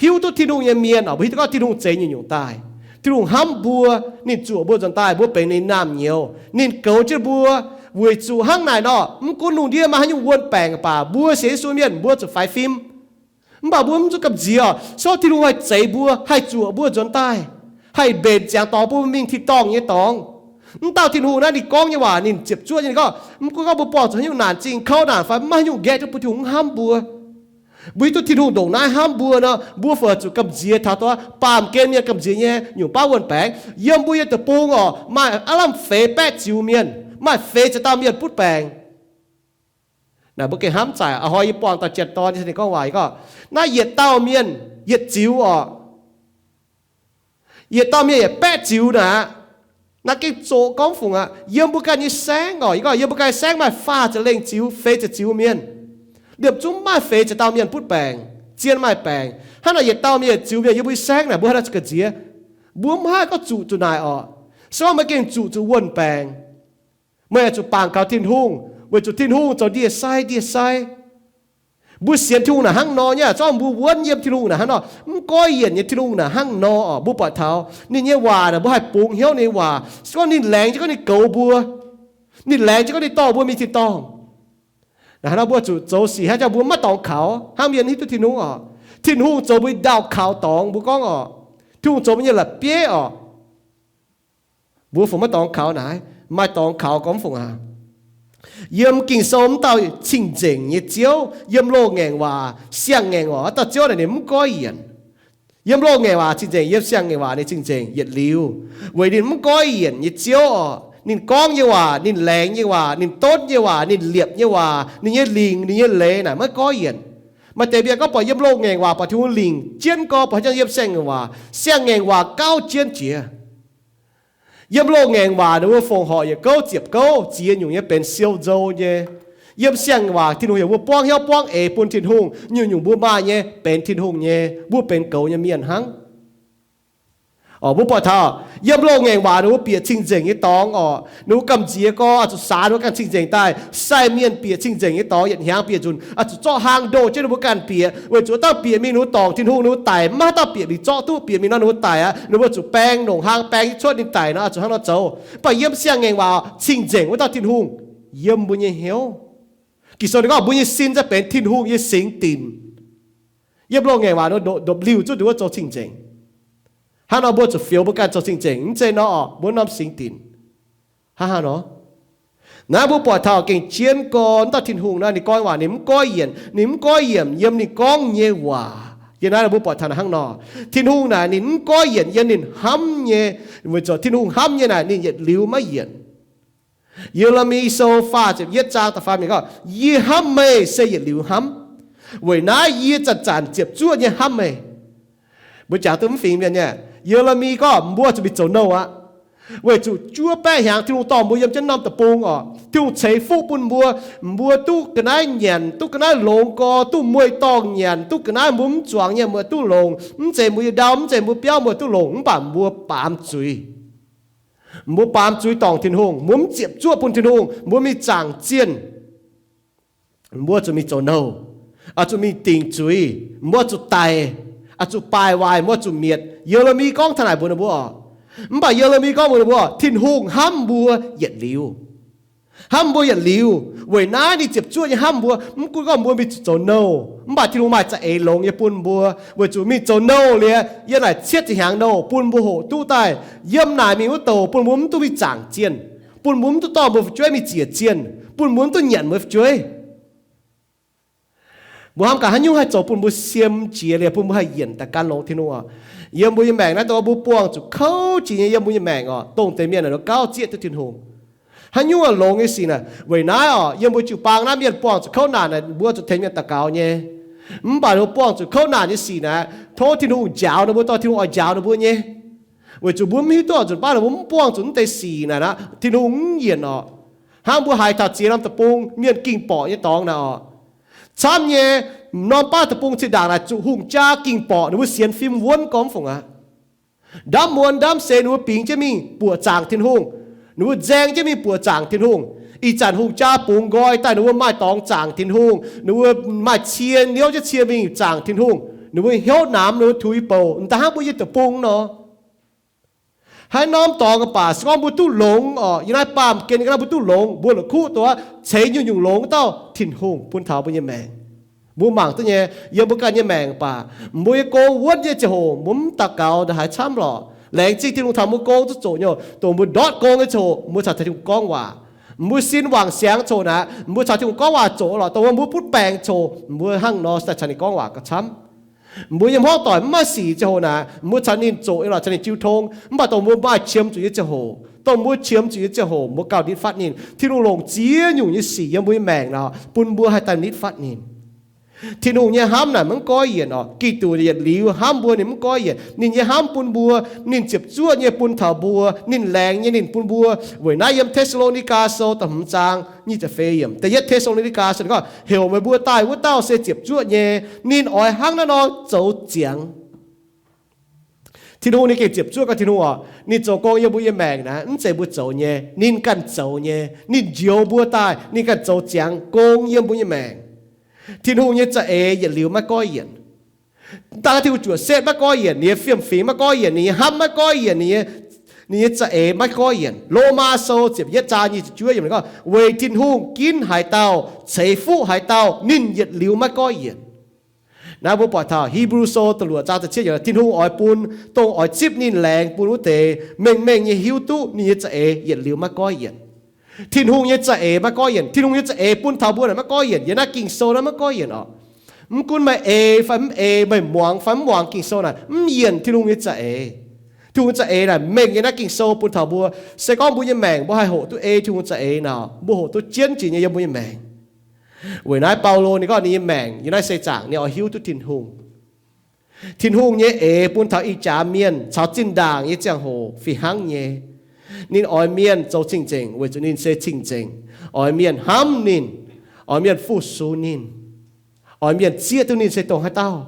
Hiuv duqv Tin-Hungh nyei mienh orqc, mbuo hiuv duqv gorngv Tin-Hungh zeix nyungc-nyungc daaih. Tin-Hungh hnamv mbuo, ninh zuoqc mbuo nzuonx daaih, mbuo benx ninh naamh nyouz. Ninh goux jienv mbuo, weic zuqc hnangv naaic nor, mv gunv lungh ndiev maaih haaix nyungc wuon-baengc baac, mbuo sienx Yesu mienh mbuo zuqc faix fim. Mv baac mbuo mv zuqc gamh nziex orqc. Se gorngv Tin-Hungh haih zeix mbuo, haih zuoqc mbuo nzuonx daaih, haih mbenc ziangx dorngx bun mbuo mingh tin-dorngh nyei dorngx. Mv dauh Tin-Hungh naaiv ninh gorngv nyei waac ninh ziepc zuoqv nyei, ninh gorngv, mv gunv gorngv mbuo buangh zuqc haaix nyungc naanc zingh, kouv naanc fai maiv haaix nyungc nqaeqv duqv bun Tin-Hungh mv hnamv mbuo. Mbuo hiuv duqv Tin-Hungh ndongc naaiv hnamv mbuo nor, mbuo fih zuqc gamh nziex taux dongh baamh gen mienh gamh nziex nyei nyungc baav wuon-baengx. Yiem mbuo nyei deic-bung orqc, maaih aav lamh feix baeqv ziux mienh, maaih feix ziepc dauh mienh butv baengc. Naaic mbuo gengh hnamv zaaic, a'hnoi yie buangh dauh janx-dorn, ninh gorngv waac, yie gorngv, naaiv yietc dauh mienh yietc ziux orqc, yietc dauh mienh yietc baeqv ziux naaic aqv. Naaiv gengh zoqc gorngv fungc aqv. Yiem mbuo ganh nyei saengv orqc, yie gorngv yiem mbuo ganh nyei saengv maaih faah ziepc lengh ziux, feix ziepc ziux mienh. Liemh zungv maaih feix ziepc dauh mienh butv baengc, zien maaih baengc. Hnangv naaic yietc dauh mienh yietc ziux mienh yiem mbuo nyei saengv naaic, mbuo haaix nor zuqc gamh nziex? Mbuo mv haih gorngv zuqc zuqc naaic orqc. Se gorngv meih gengh zuqc zuqc wuon-baengc, meih oix zuqc bangc kaux Tin-Hungh, weic zuqc Tin-Hungh zoux ndie-sai ndie-sai. Mbuo sienx Tin-Hungh naaic hnangv nor nyei, se gorngv mbuo wuonv yiem Tin-Hungh naaic hnangv nor, mv goiv yienc nyei Tin-Hungh naaic hnangv nor orqc, mbuo buatc taux ninh nyei waac naaic, mbuo haih bungx hnyouv ninh nyei waac. Se gorngv ninh laengz jienv gorngv ninh goux mbuo, ninh laengz jienv gorngv ninh dorh mbuo mingh tin-dorngh, naaic hnangv nor mbuo zuqc zoux sic hnangv jangx mbuo maiv dorngx kaux, hnangv mienh hiuv duqv Tin-Hungh orqc. Tin-Hungh zoux mbuo ndaauh kaux dorngx, mbuo gorngv orqc, Tin-Hungh zoux mbuo nyei la'bieiv orqc. Mbuo fungc maiv dorngx kaux naaic, maaih dorngx kaux gorngv fungc aqv. Yiem Ging-Sou wuov dauh cing-nzengc nyei Ziouv, yiem loz-ngaengc waac, siang-ngaengc waac wuov dauh Ziouv naaic ninh mv goiv yienc. Yiem loz-ngaengc waac cing-nzengc, yiem siang-ngaengc waac ninh cing-nzengc yietc liuz, weic ninh mv goiv yienc nyei Ziouv orqc. Ninh gorngv nyei waac, ninh laengz nyei waac, ninh donv nyei waac, ninh liepc nyei waac, ninh nyei lingc, ninh nyei leiz naaic maiv goiv yienc. Maaih deix mienh gorngv buatc yiem loz-ngaengc waac buatc Tin-Hungh lingc jienv gorx, buatc haaix nyungc yiem siang-ngaengc waac, siang-ngaengc waac gauh jienv jiex. Yiem loz-ngaengc waac ninh mbuo fongc horc yietc gouv ziepc gouv ziex nyungc nyei benx siou nzou nyei. Yiem siang-ngaengc waac Tin-Hungh heuc mbuo buangv hnyouv buangv eix bun Tin-Hungh, nyungc-nyungc mbuo maaih nyei benx Tin-Hungh nyei, mbuo benx goux nyei mienh hnangv. Mbuo buatc taux yiem loz-ngaengc waac ninh mbuo bieqc cing-nzengc nyei dorngx oc, ninh mbuo gamh nziex gorx oix zuqc saax ninh mbuo ganh cing-nzengc daaih. Sai mienh bieqc cing-nzengc nyei dorngx yietc hnyangx bieqc nzunc, oix zuqc zorqv hlaang ndoh jienv ninh mbuo ganh bieqc, weic zuqc wuov dauh bieqc mingh ninh mbuo dorngc Tin-Hungh, ninh mbuo daic maiv maaih dauh bieqc mingh zorqv duqv. Bieqc mingh nor ninh mbuo daic aqv. Ninh mbuo zuqc baeng longc hlaang baeng cuotv ninh daic nor, oix zuqc hnangv nor zoux. Mv baac yiem siang-ngaengc waac cing-nzengc wuov dauh Tin-Hungh yiem mbuo nyei hnyouv. Ging-Sou ninh gorngv mbuo nyei sin za'gengh benx Tin-Hungh nyei singx dinc. Yiem loz-ngaengc waac nor ndopv-liuh zuqc nduov zoux cing-nzengc. Hnangv nor mbuo zuqc fioux mbuo ganh zoux cing-nzengc, mv zeiz nor oc, mbuo norm singx dinc. Hnangv haaix nor? Naaiv mbuo buatc taux gengh jienv gorx wuov dauh Tin-Hungh nor, ninh gorngv waac ninh mv goiv yienc, ninh mv goiv yienc yiem ninh gorngv nyei waac. Yiem naaiv mbuo buatc taux hnangv nor, Tin-Hungh naaic ninh mv goiv yienc yiem ninh hnamv nyei, weic zuqc Tin-Hungh hnamv nyei naaic ninh yietc liuz maiv yienc. Ye^le^mi Sou faah ziepc yietv zaang da'faam yiemc gorngv, yie hnamv meih se yietc liuz hnamv. Weic naaiv yie zanc-zanc ziepc zuoqv nyei hnamv meih. Mbuo jangx duqv mv fingx mienh nyei. Ye^le^mi gorngv mbuo zuqc mingh zoux nouh aqv. Weic zuqc juov baeqv hnyangx Tin-Hungh dorh mbuo yiem jienv norm deic-bung oc, Tin-Hungh ceix fuqv bun mbuo. Mbuo duqv ga'naaiv nyanc, duqv ga'naaiv longx gorx, duqv mueiz-dorngh nyanc, duqv ga'naaiv mbuo mv zuangx nyei mbuo duqv longc. Mv zeiz mbuo nyei ndau, mv zeiz mbuo biauv mbuo duqv longc, mv baac mbuo baamz zuiz. Mbuo baamz zuiz dorngc Tin-Hungh, mbuo mv ziepc zuoqv bun Tin-Hungh, mbuo mingh zaangc zienh. Mbuo zuqc mingh zoux nouh, oix zuqc mingh dingc zuiz, mbuo zuqc daic, oix zuqc baaic waaic, mbuo zuqc mietc. Ye^le^mi gorngv taux naaic mbuox ninh mbuo oc. Mv baac Ye^le^mi gorngv mbuox ninh mbuo, Tin-Hungh hnamv mbuo yietc liuz. Hnamv mbuo yietc liuz. Weic naaiv ninh ziepc zuoqv nyei hnamv mbuo. Mv gunv gorngv mbuo mingh zuqc zoux nouh, mv baac Tin-Hungh maaih za'eix longx nyei bun mbuo, weic zuqc mingh zoux nouh liuz, yiem naaic cietv ziepc hnyangx nouh bun mbuo hoqc duqv daaih yiem naaic mingh wuov douc, bun mbuo mv duqv mingh zaangc zienh, bun mbuo mv duqv dorh mbuo fu'jueiv mingh ziec zienh, bun mbuo mv duqv nyanc mbuo fu'jueiv. Mbuo hnamv gaax haaix nyungc haih zoux bun mbuo siem jiex liuz bun mbuo haih yienc daaih gan longx Tin-Hungh oc. Yiem mbuo nyei maengc naaiv dongh mbuo buangh zuqc kouv jiex nyei yiem mbuo nyei maengc oc, dongh deix mienh naaic gauh zieqv duqv Tin-Hungh. Haaix nyungc longx nyei sic naaic. Weic naaiv oc, yiem mbuo jiu-baang naaiv mienh buangh zuqc kouv naanc naaic, mbuo zuqc tengx mienh daux gaux nyei. Mv baac ninh mbuo buangh zuqc kouv naanc nyei sic naaic, tov Tin-Hungh njaaux ninh mbuo, dorh Tin-Hungh oix njaaux ninh mbuo nyei. Weic zuqc mbuo mv hiuv duqv oix nzunc baav ninh mbuo mv buangh zuqc mv deix sic naaic, Tin-Hungh mv yienc oc. Hnangv mbuo haiz taux ziex norm deic-bung mienh ging borqc nyei dorngx naaic oc, camv nyei, norm baav deic-bung zinh ndaangc naaic zuqc hungh jaa ging borqc, ninh mbuo sienx fim wuonv gormx fungc aqv. Ndamv muonz ndamv seix ninh mbuo bingx jienv mingh buoqc zaangc Tin-Hungh. Ninh mbuo nzaeng jienv mingh buoqc zaangc Tin-Hungh. Ih zanc hungh jaa bungx nqoi daaih, ninh mbuo maaih dorngx zaangc Tin-Hungh. Ninh mbuo maaih cie niouv jienv cie mingh zaangc Tin-Hungh. Ninh mbuo hnyouv namx, ninh mbuo tuix bouc, m'daaih hnangv mbuo nyei deic-bung nor. Haaix norm dorngx baac se gorngv mbuo duqv longx oc, yiem naaiv baamh gen ga'naaiv mbuo duqv longx, mbuo la'kuqv dongh ceix nyungc-nyungc longx dauh Tin-Hungh bun taux mbuo nyei maengc. Mbuo mangc duqv nyei, yiem mbuo ganh nyei maengc baac, mbuo nyei gong wuonv nyei ziangh hoc mbuo mv daux gaux ndongc haaix camv lorqc. Laengz zingh Tin-Hungh taux mbuo gong duqv zoqc nyei, dongh mbuo ndortv gong nyei ziangh hoc mbuo caux Tin-Hungh gorngv waac. Mbuo sin wangc siangx coc naaic, mbuo caux Tin-Hungh gorngv waac zoqc lorqc. Dongh mbuo butv baengc coc, mbuo hnangv nor caux ninh gorngv waac gauh camv. Mbuo yiem hmuangv doic mv maaih sic ziangh hoc naaic, mbuo caux ninh zoqc nyei lorqc, caux ninh jiu tong. Mv baac dongh mbuo maaih qiemx zuqc nyei ziangh hoc, dongh mbuo qiemx zuqc nyei ziangh hoc mbuo gauh nitv fatv ninh. Tin-Hungh longc ziex nyungc nyei sic yiem mbuo nyei maengc nor bun mbuo haih daaih nitv fatv ninh. Tin-Hungh nyei hnamv naaic mv goiv yienc oc. Giduc yietc liuz hnamv mbuo ninh mv goiv yienc. Ninh nyei hnamv bun mbuo, ninh ziepc zuoqv nyei bun taux mbuo, ninh laengz nyei ninh bun mbuo. Weic naaiv yiem Te^saa^lo^ni^gaa Sou da'hmz zaang nyic ziepc feix yiemc, da'yietv Te^saa^lo^ni^gaa Sou ninh gorngv, heuc meih mbuo daaih wuov dauh se ziepc zuoqv nyei. Ninh oix hnangv naaiv nor zoux ziangx. Tin-Hungh ninh gengh ziepc zuoqv gau. Tin-Hungh oc, ninh zoux gong yiem mbuo nyei maengc naaiv mv zeiz mbuo zoux nyei, ninh ganh zoux nyei. Ninh njoux mbuo daaih, ninh ganh zoux ziangx gong yiem mbuo nyei maengc. Tin-Hungh nyei za'eix yietc liuz maiv goiv yienc. Dangh Tin-Hungh juoqc setv maiv goiv yienc, ninh nyei fiem-fingx maiv goiv yienc, ninh nyei hnamv maiv goiv yienc, ninh nyei, ninh nyei za'eix maiv goiv yienc. Lomaa Sou ziepc yietv zaang nyic ziepc juov yiemc gorngv, weic Tin-Hungh ginv haaix dauh, ceix fuqv haaix dauh, ninh yietc liuz maiv goiv yienc. Naaiv mbuo buatc taux Hipv^lu Sou da'luoqc zaang da'cietv yiemc, Tin-Hungh oix bun dongh oix zipv ninh laengz bun wuov deix mengh mengh nyei hiuv duqv ninh nyei za'eix yietc liuz maiv goiv yienc. Tin-Hungh nyei za'eix maiv goiv yienc. Tin-Hungh nyei za'eix bun taux mbuo naaic maiv goiv yienc. Yiem naaiv Ging-Sou naaiv maiv goiv yienc oc. Mv gunv meih eix fai mv eix, meih muangx fai mv muangx Ging-Sou naaic, mv yienc Tin-Hungh nyei za'eix. Tin-Hungh za'eix naaic mengh yiem naaiv Ging-Sou bun taux mbuo. Se gorngv mbuo nyei maengc mbuo haih hoqc duqv ei Tin-Hungh za'eix nor, mbuo hoqc duqv jienv jiex nyei yiem mbuo nyei maengc. Weic naaiv Baulo ninh gorngv ninh nyei maengc yiem naaiv seix zaangc ninh oix hiuv duqv Tin-Hungh. Tin-Hungh nyei eix bun taux ih jaax mienh caux zinh ndaangc nyei ziangh hoc fih hnangv nyei. Ninh oix mienh zoux cing-nzengc weic zuqc ninh se cing-nzengc. Oix mienh hnamv ninh. Oix mienh fu-sux ninh. Oix mienh zieqv duqv ninh se dongh haaix dauh.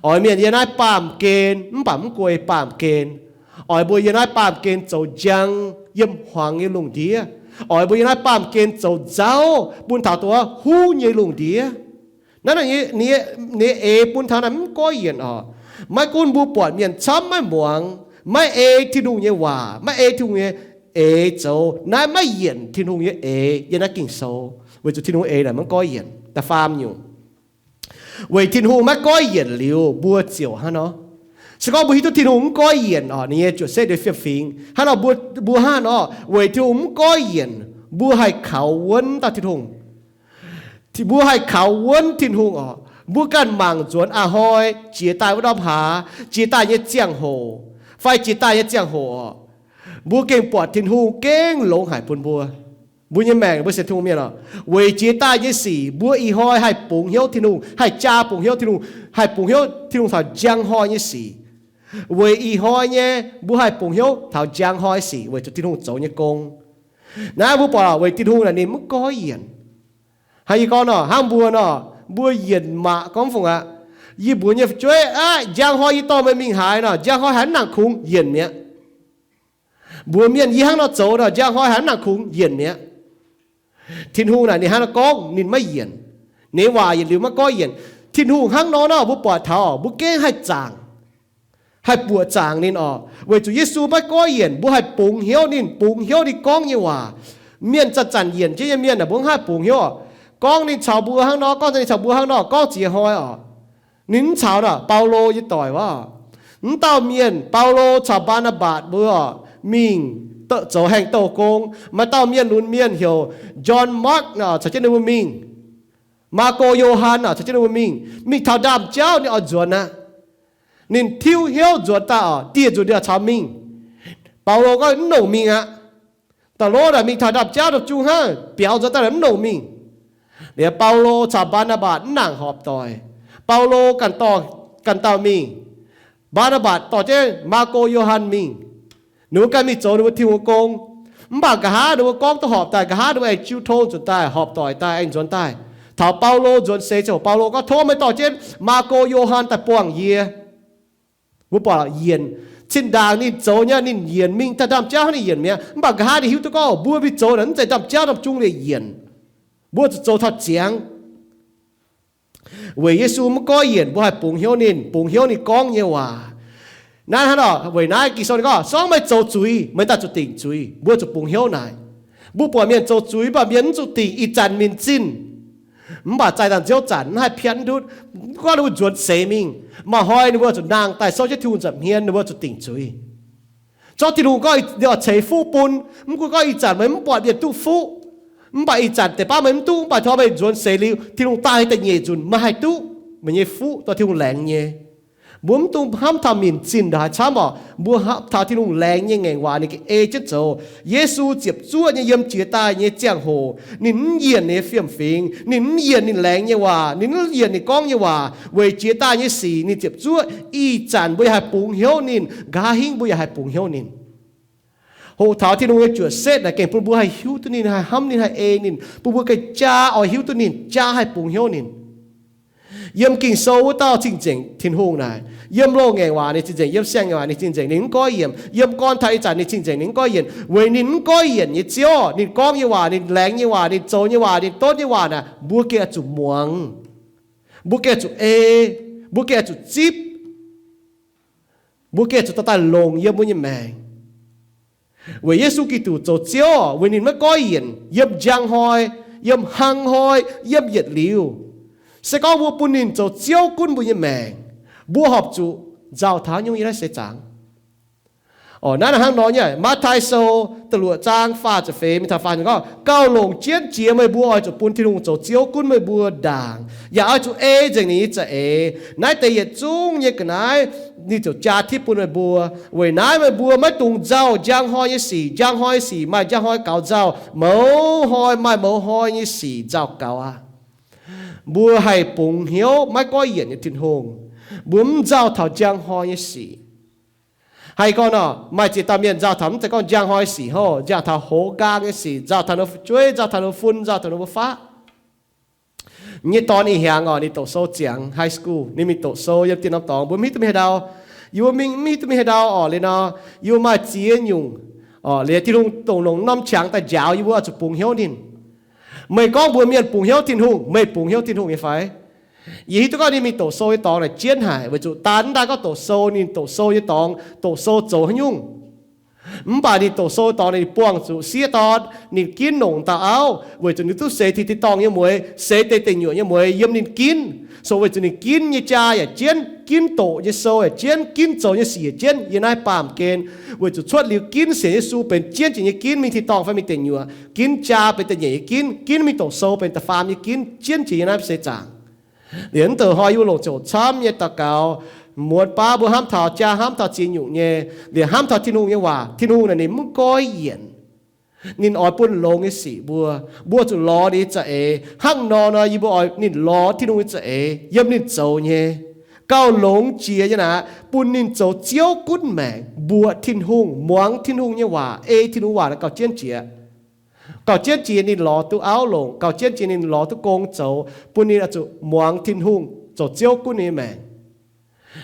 Oix mienh yiem naaiv baamh gen mv baac mv guei baamh gen. Oix mbuo yiem naaiv baamh gen zoux njang yiem hmuangx nyei lungh ndiev. Oix mbuo yiem naaiv baamh gen zoux nzauv bun taux dongh huv nyei lungh ndiev. Naaiv, ninh nyei eix bun taux naaiv mv goiv yienc oc. Maiv gunv mbuo buatc mienh camv maiv muangx, maiv ei Tin-Hungh nyei waac, maiv ei Tin-Hungh nyei eix zoux, naaiv maiv yienc Tin-Hungh nyei eix yiem naaiv Ging-Sou, weic zuqc Tin-Hungh eix naaic maiv goiv yienc. Da'faam nyungc, weic Tin-Hungh maiv goiv yienc liuz, mbuo ziouc hnangv nor. Se gorngv mbuo hiuv duqv Tin-Hungh mv goiv yienc oc, ninh nyei juoqc setv nyei fiem-fingx hnangv nor, mbuo, mbuo hnangv nor, weic Tin-Hungh mv goiv yienc, mbuo haih kaux wuonv dauh Tin-Hungh. Mbuo haih kaux wuonv Tin-Hungh oc. Mbuo ganh mangc nzuonx a'hnoi jiex daaih wuov ndorm hlaax, jiex daaih nyei ziangh hoc, fai jiex daaih nyei ziangh hoc oc, mbuo gengh buatc Tin-Hungh gengh longx haic bun mbuo. Mbuo nyei maengc mbuo sienx Tin-Hungh mienh oc, weic jiex daaih nyei sic mbuo ih hnoi haih bungx hnyouv Tin-Hungh, haih jaa bungx hnyouv Tin-Hungh, haih bungx hnyouv Tin-Hungh taux njang hnoi nyei sic. Weic ih hnoi nyei mbuo haih bungx hnyouv taux njang hnoi sic weic zuqc Tin-Hungh zoux nyei gong. Naaiv mbuo buatc weic Tin-Hungh naaic ninh mv goiv yienc. Hnangv yie gorngv nor, hnangv mbuo nor, mbuo yienc maac gorngv fungc aqv. Yie mbuox nyei fu'jueiv aqv, njang hnoi yie dorh meih mingh haaix nor, njang hnoi haaix mv nangc kungx, yienc mi'aqv. Mbuox mienh yie hnangv nor zoux nor, njang hnoi haaix mv nangc kungx, yienc mi'aqv. Tin-Hungh naaic ninh hnangv nor gorngv ninh maiv yienc. Ninh nyei waac yietc liuz maiv goiv yienc. Tin-Hungh hnangv nor nor mbuo buatc taux mbuo gengh haih zaangc, haih buoqc zaangc ninh oc, weic zuqc Yesu maiv goiv yienc, mbuo haih bungx hnyouv ninh, bungx hnyouv ninh gorngv nyei waac. Mienh zanc-zanc yienc jienv nyei mienh aah, mbuo mv haih bungx hnyouv oc. Gorngv ninh caux mbuo hnangv nor, gorngv ninh caux mbuo hnangv nor, gorngv ziex hnoi oc. Ninh mv caux nor, Baulo nyei doic wuov. Mv dauh mienh, Baulo caux Mbaa^naa^mbatc mbuo mingh zoux haengh douh gong. Maaih dauh mienh lunx mienh heuc John Mark nor caux jienv ninh mbuo mingh. Maako Yo^han nor caux jienv ninh mbuo mingh. Mingh taux ndaamv-jauv ninh oix nzuonx aqv. Ninh tiuv hnyouv nzuonx daaih oc, dieh nzunc ninh oix caux mingh. Baulo gorngv mv longc mingh aqv. Dauh lov naaic mingh taux ndaamv-jauv daaih zungv hnangv, biaux nzuonx daaih naaic mv longc mingh. Liuz Baulo caux Mbaa^naa^mbatc mv nangc horpc doic. Baulo ganh dauh mingh. Mbaa^naa^mbatc dorh jienv Maako Yo^han mingh. Ninh mbuo ganh mingh zoux ninh mbuo Tin-Hungh gong. Mv baac nqa'haav ninh mbuo gorngv duqv horpc daaih, nqa'haav ninh mbuo aengx jiu tong nzunc daaih, horpc doic daaih, aengx nzuonx daaih. Taux Baulo nzuonx seix ziouc, Baulo gorngv, Tov meih dorh jienv Maako Yo^han daaih buangh yie. Mbuo buatc yienc, zinh ndaangc ninh zoux nyei, ninh yienc mingh daaih ndaamv-jauv hnangv ninh yienc mi'aqv. Mv baac nqa'haav ninh hiuv duqv gorngv mbuo mingh zoux naaic mv zeiz ndaamv-jauv norm zung liec yienc. Mbuo zuqc zoux taux ziangx. Weic Yesu mv goiv yienc, mbuo haih bungx hnyouv ninh, bungx hnyouv ninh gorngv nyei waac. Naaiv hnangv nor, weic naaiv Ging-Sou ninh gorngv, Se gorngv meih zoux zuiz, meih daaih zuqc dingc zuiz. Mbuo zuqc bungx hnyouv naaic. Mbuo buatc mienh zoux zuiz, mv baac mienh mv zuqc dingc, ih zanc minc zinh. Mv baac zaih dangh nziouv zanc mv haih piatv ndutv, mv gunv ninh mbuo nzuonx seix mingh, maaih hnoi ninh mbuo zuqc nangh daaih souv jienv Tin-Hungh nza'hmien, ninh mbuo zuqc dingc zuiz. Zorqv Tin-Hungh gorngv ninh oix ceix fuqv bun, mv gunv gorngv ih zanc meih mv buatc mienh duqv fuqv, mv baac ih zanc deix baav meih mv duqv, mv baac tov meih nzuonx seix liuz, Tin-Hungh daaih deix nyeic nzunc meih haih duqv meih nyei fuqv, dorh Tin-Hungh laengz nyei. Mbuo mv dungx hnamv taux minc zinh ndongc haaix camv oc. Mbuo hnamv taux Tin-Hungh laengz nyei ngaengc waac ninh ga'ei jienv zoux. Yesu ziepc zuoqv nyei yiem jiex daaih nyei ziangh hoc, ninh mv yienc ninh nyei fiem-fingx, ninh mv yienc ninh laengz nyei waac, ninh mv yienc ninh gorngv nyei waac. Weic jiex daaih nyei sic ninh ziepc zuoqv. Ih zanc mbuo yaac haih bungx hnyouv ninh, nqa'haav hingv mbuo yaac haih bungx hnyouv ninh. Hoqc taux Tin-Hungh nyei juoqc setv naaic gengh bun mbuo haih hiuv duqv ninh, haih hnamv ninh, haih ei ninh, bun mbuo gengh jaa oix hiuv duqv ninh, jaa haih bungx hnyouv ninh. Yiem Ging-Sou wuov dauh cing-nzengc Tin-Hungh naaic, yiem loz-ngaengc waac ninh cing-nzengc, yiem siang-ngaengc waac ninh cing-nzengc, ninh mv goiv yienc. Yiem gorn taux ih zanc ninh cing-nzengc, ninh mv goiv yienc, weic ninh mv goiv yienc nyei Ziouv, ninh gorngv nyei waac, ninh laengz nyei waac, ninh zoux nyei waac, ninh donv nyei waac naaic, mbuo gengh oix zuqc muangx, mbuo gengh oix zuqc ei, mbuo gengh oix zuqc zipv, mbuo gengh oix zuqc dorh daaih longc yiem mbuo nyei maengc. Weic Yesu Giduc zoux Ziouv, weic ninh maiv goiv yienc, yiem njang hnoi, yiem hnangv hnoi, yiem yietc liuz. Se gorngv mbuo bun ninh zoux Ziouv gunv mbuo nyei maengc, mbuo horpc zuqc nzauh taux nyungc yiem naaiv seix zaangc. Orqc, naaiv hnangv nor nyei, Matv^tai Sou da'luoqc zaang faah ziepc feix mingh taux faah ziepc gorngv, Gauh longc jienv jiex meih mbuo oix zuqc bun Tin-Hungh zoux Ziouv gunv meih mbuo ndaangc, yaac oix zuqc ei nzengc ninh nyei za'eix. Naaiv deix yietc zungv nyei ga'naaiv ninh ziouc jaa tipv bun meih mbuo. Weic naaiv meih mbuo maiv dungx nzauh njang hnoi nyei sic. Njang hnoi nyei sic maaih njang hnoi gaux nzauh, mouz hnoi maaih mouz hnoi nyei sic nzauh gaux aqv. Mbuo haih bungx hnyouv maiv goiv yienc nyei Tin-Hungh. Mbuo mv nzauh taux njang hnoi nyei sic. Haiz gorngv nor, maaih ziex dauh mienh nzauh taux mv zeiz gorngv njang hnoi sic hov, nzauh taux hoz nqaang nyei sic, nzauh taux ninh fu'jueiv, nzauh taux ninh fun, nzauh taux ninh mbuo faqv. Nyei dorn ih hiaangx orqc, ninh doqc sou ziangx high school, ninh mingh doqc sou yiem dien norm dorngx, mbuo mv hiuv duqv mingh haaix ndau. Yie mbuo mingh mv hiuv duqv mingh haaix ndau orqc, liuz nor, yie mbuo maaih ziex nyungc orqc, liuz Tin-Hungh dongh longc norm qangx daaih njaaux yie mbuo oix zuqc bungx hnyouv ninh. Meih gorngv mbuox mienh bungx hnyouv Tin-Hungh, meih bungx hnyouv Tin-Hungh nyei fai? Yie hiuv duqv gorngv ninh mingh doqc sou nyei dorngx naaic jienv haic, weic zuqc daan daaih gorngv doqc sou, ninh doqc sou nyei dorngx, doqc sou zoux haaix nyungc. Mv baac ninh doqc sou dorngx naaic, ninh buangh zuqc sieqv dorn, ninh ginv nongc dauh auv, weic zuqc ninh duqv seix tin-dorngh nyei mueix, seix deix deic nyuoqc nyei mueix yiem ninh ginv. So weic zuqc ninh ginv nyei jaa yaac jienv, ginv doqc nyei sou yaac jienv, ginv zoux nyei sic yaac jienv yiem naaiv baamh gen. Weic zuqc cuotv liuz ginv sienx Yesu benx jienv jiex nyei ginv, mingh tin-dorngh fai mingh deic nyuoqc, ginv jaa benx da'nyeic nyei ginv, ginv mingh doqc sou benx da'faam nyei ginv, jienv jiex yiem naaiv seix zaangc. Liuz mv douc hnoi yie mbuo longc ziouc camv nyei daux gaux, muonz baav mbuo hnamv taux jaa, hnamv taux ziex nyungc nyei, liuz hnamv taux Tin-Hungh nyei waac. Tin-Hungh naaic ninh mv goiv yienc. Ninh oix bun longx nyei sic mbuo, mbuo zuqc lorz ninh nyei za'eix. Hnangv nor nor yie mbuo oix ninh lorz Tin-Hungh nyei za'eix yiem ninh zoux nyei, gauh longx jiex nyei naaic, bun ninh zoux Ziouv gunv maengc, mbuoqc Tin-Hungh, muangx Tin-Hungh nyei waac, ei Tin-Hungh waac gauh jienv jiex. Gauh jienv jiex ninh lorz duqv auv longc, gauh jienv jiex ninh lorz duqv gong zoux, bun ninh oix zuqc muangx Tin-Hungh zoux Ziouv gunv ninh nyei maengc.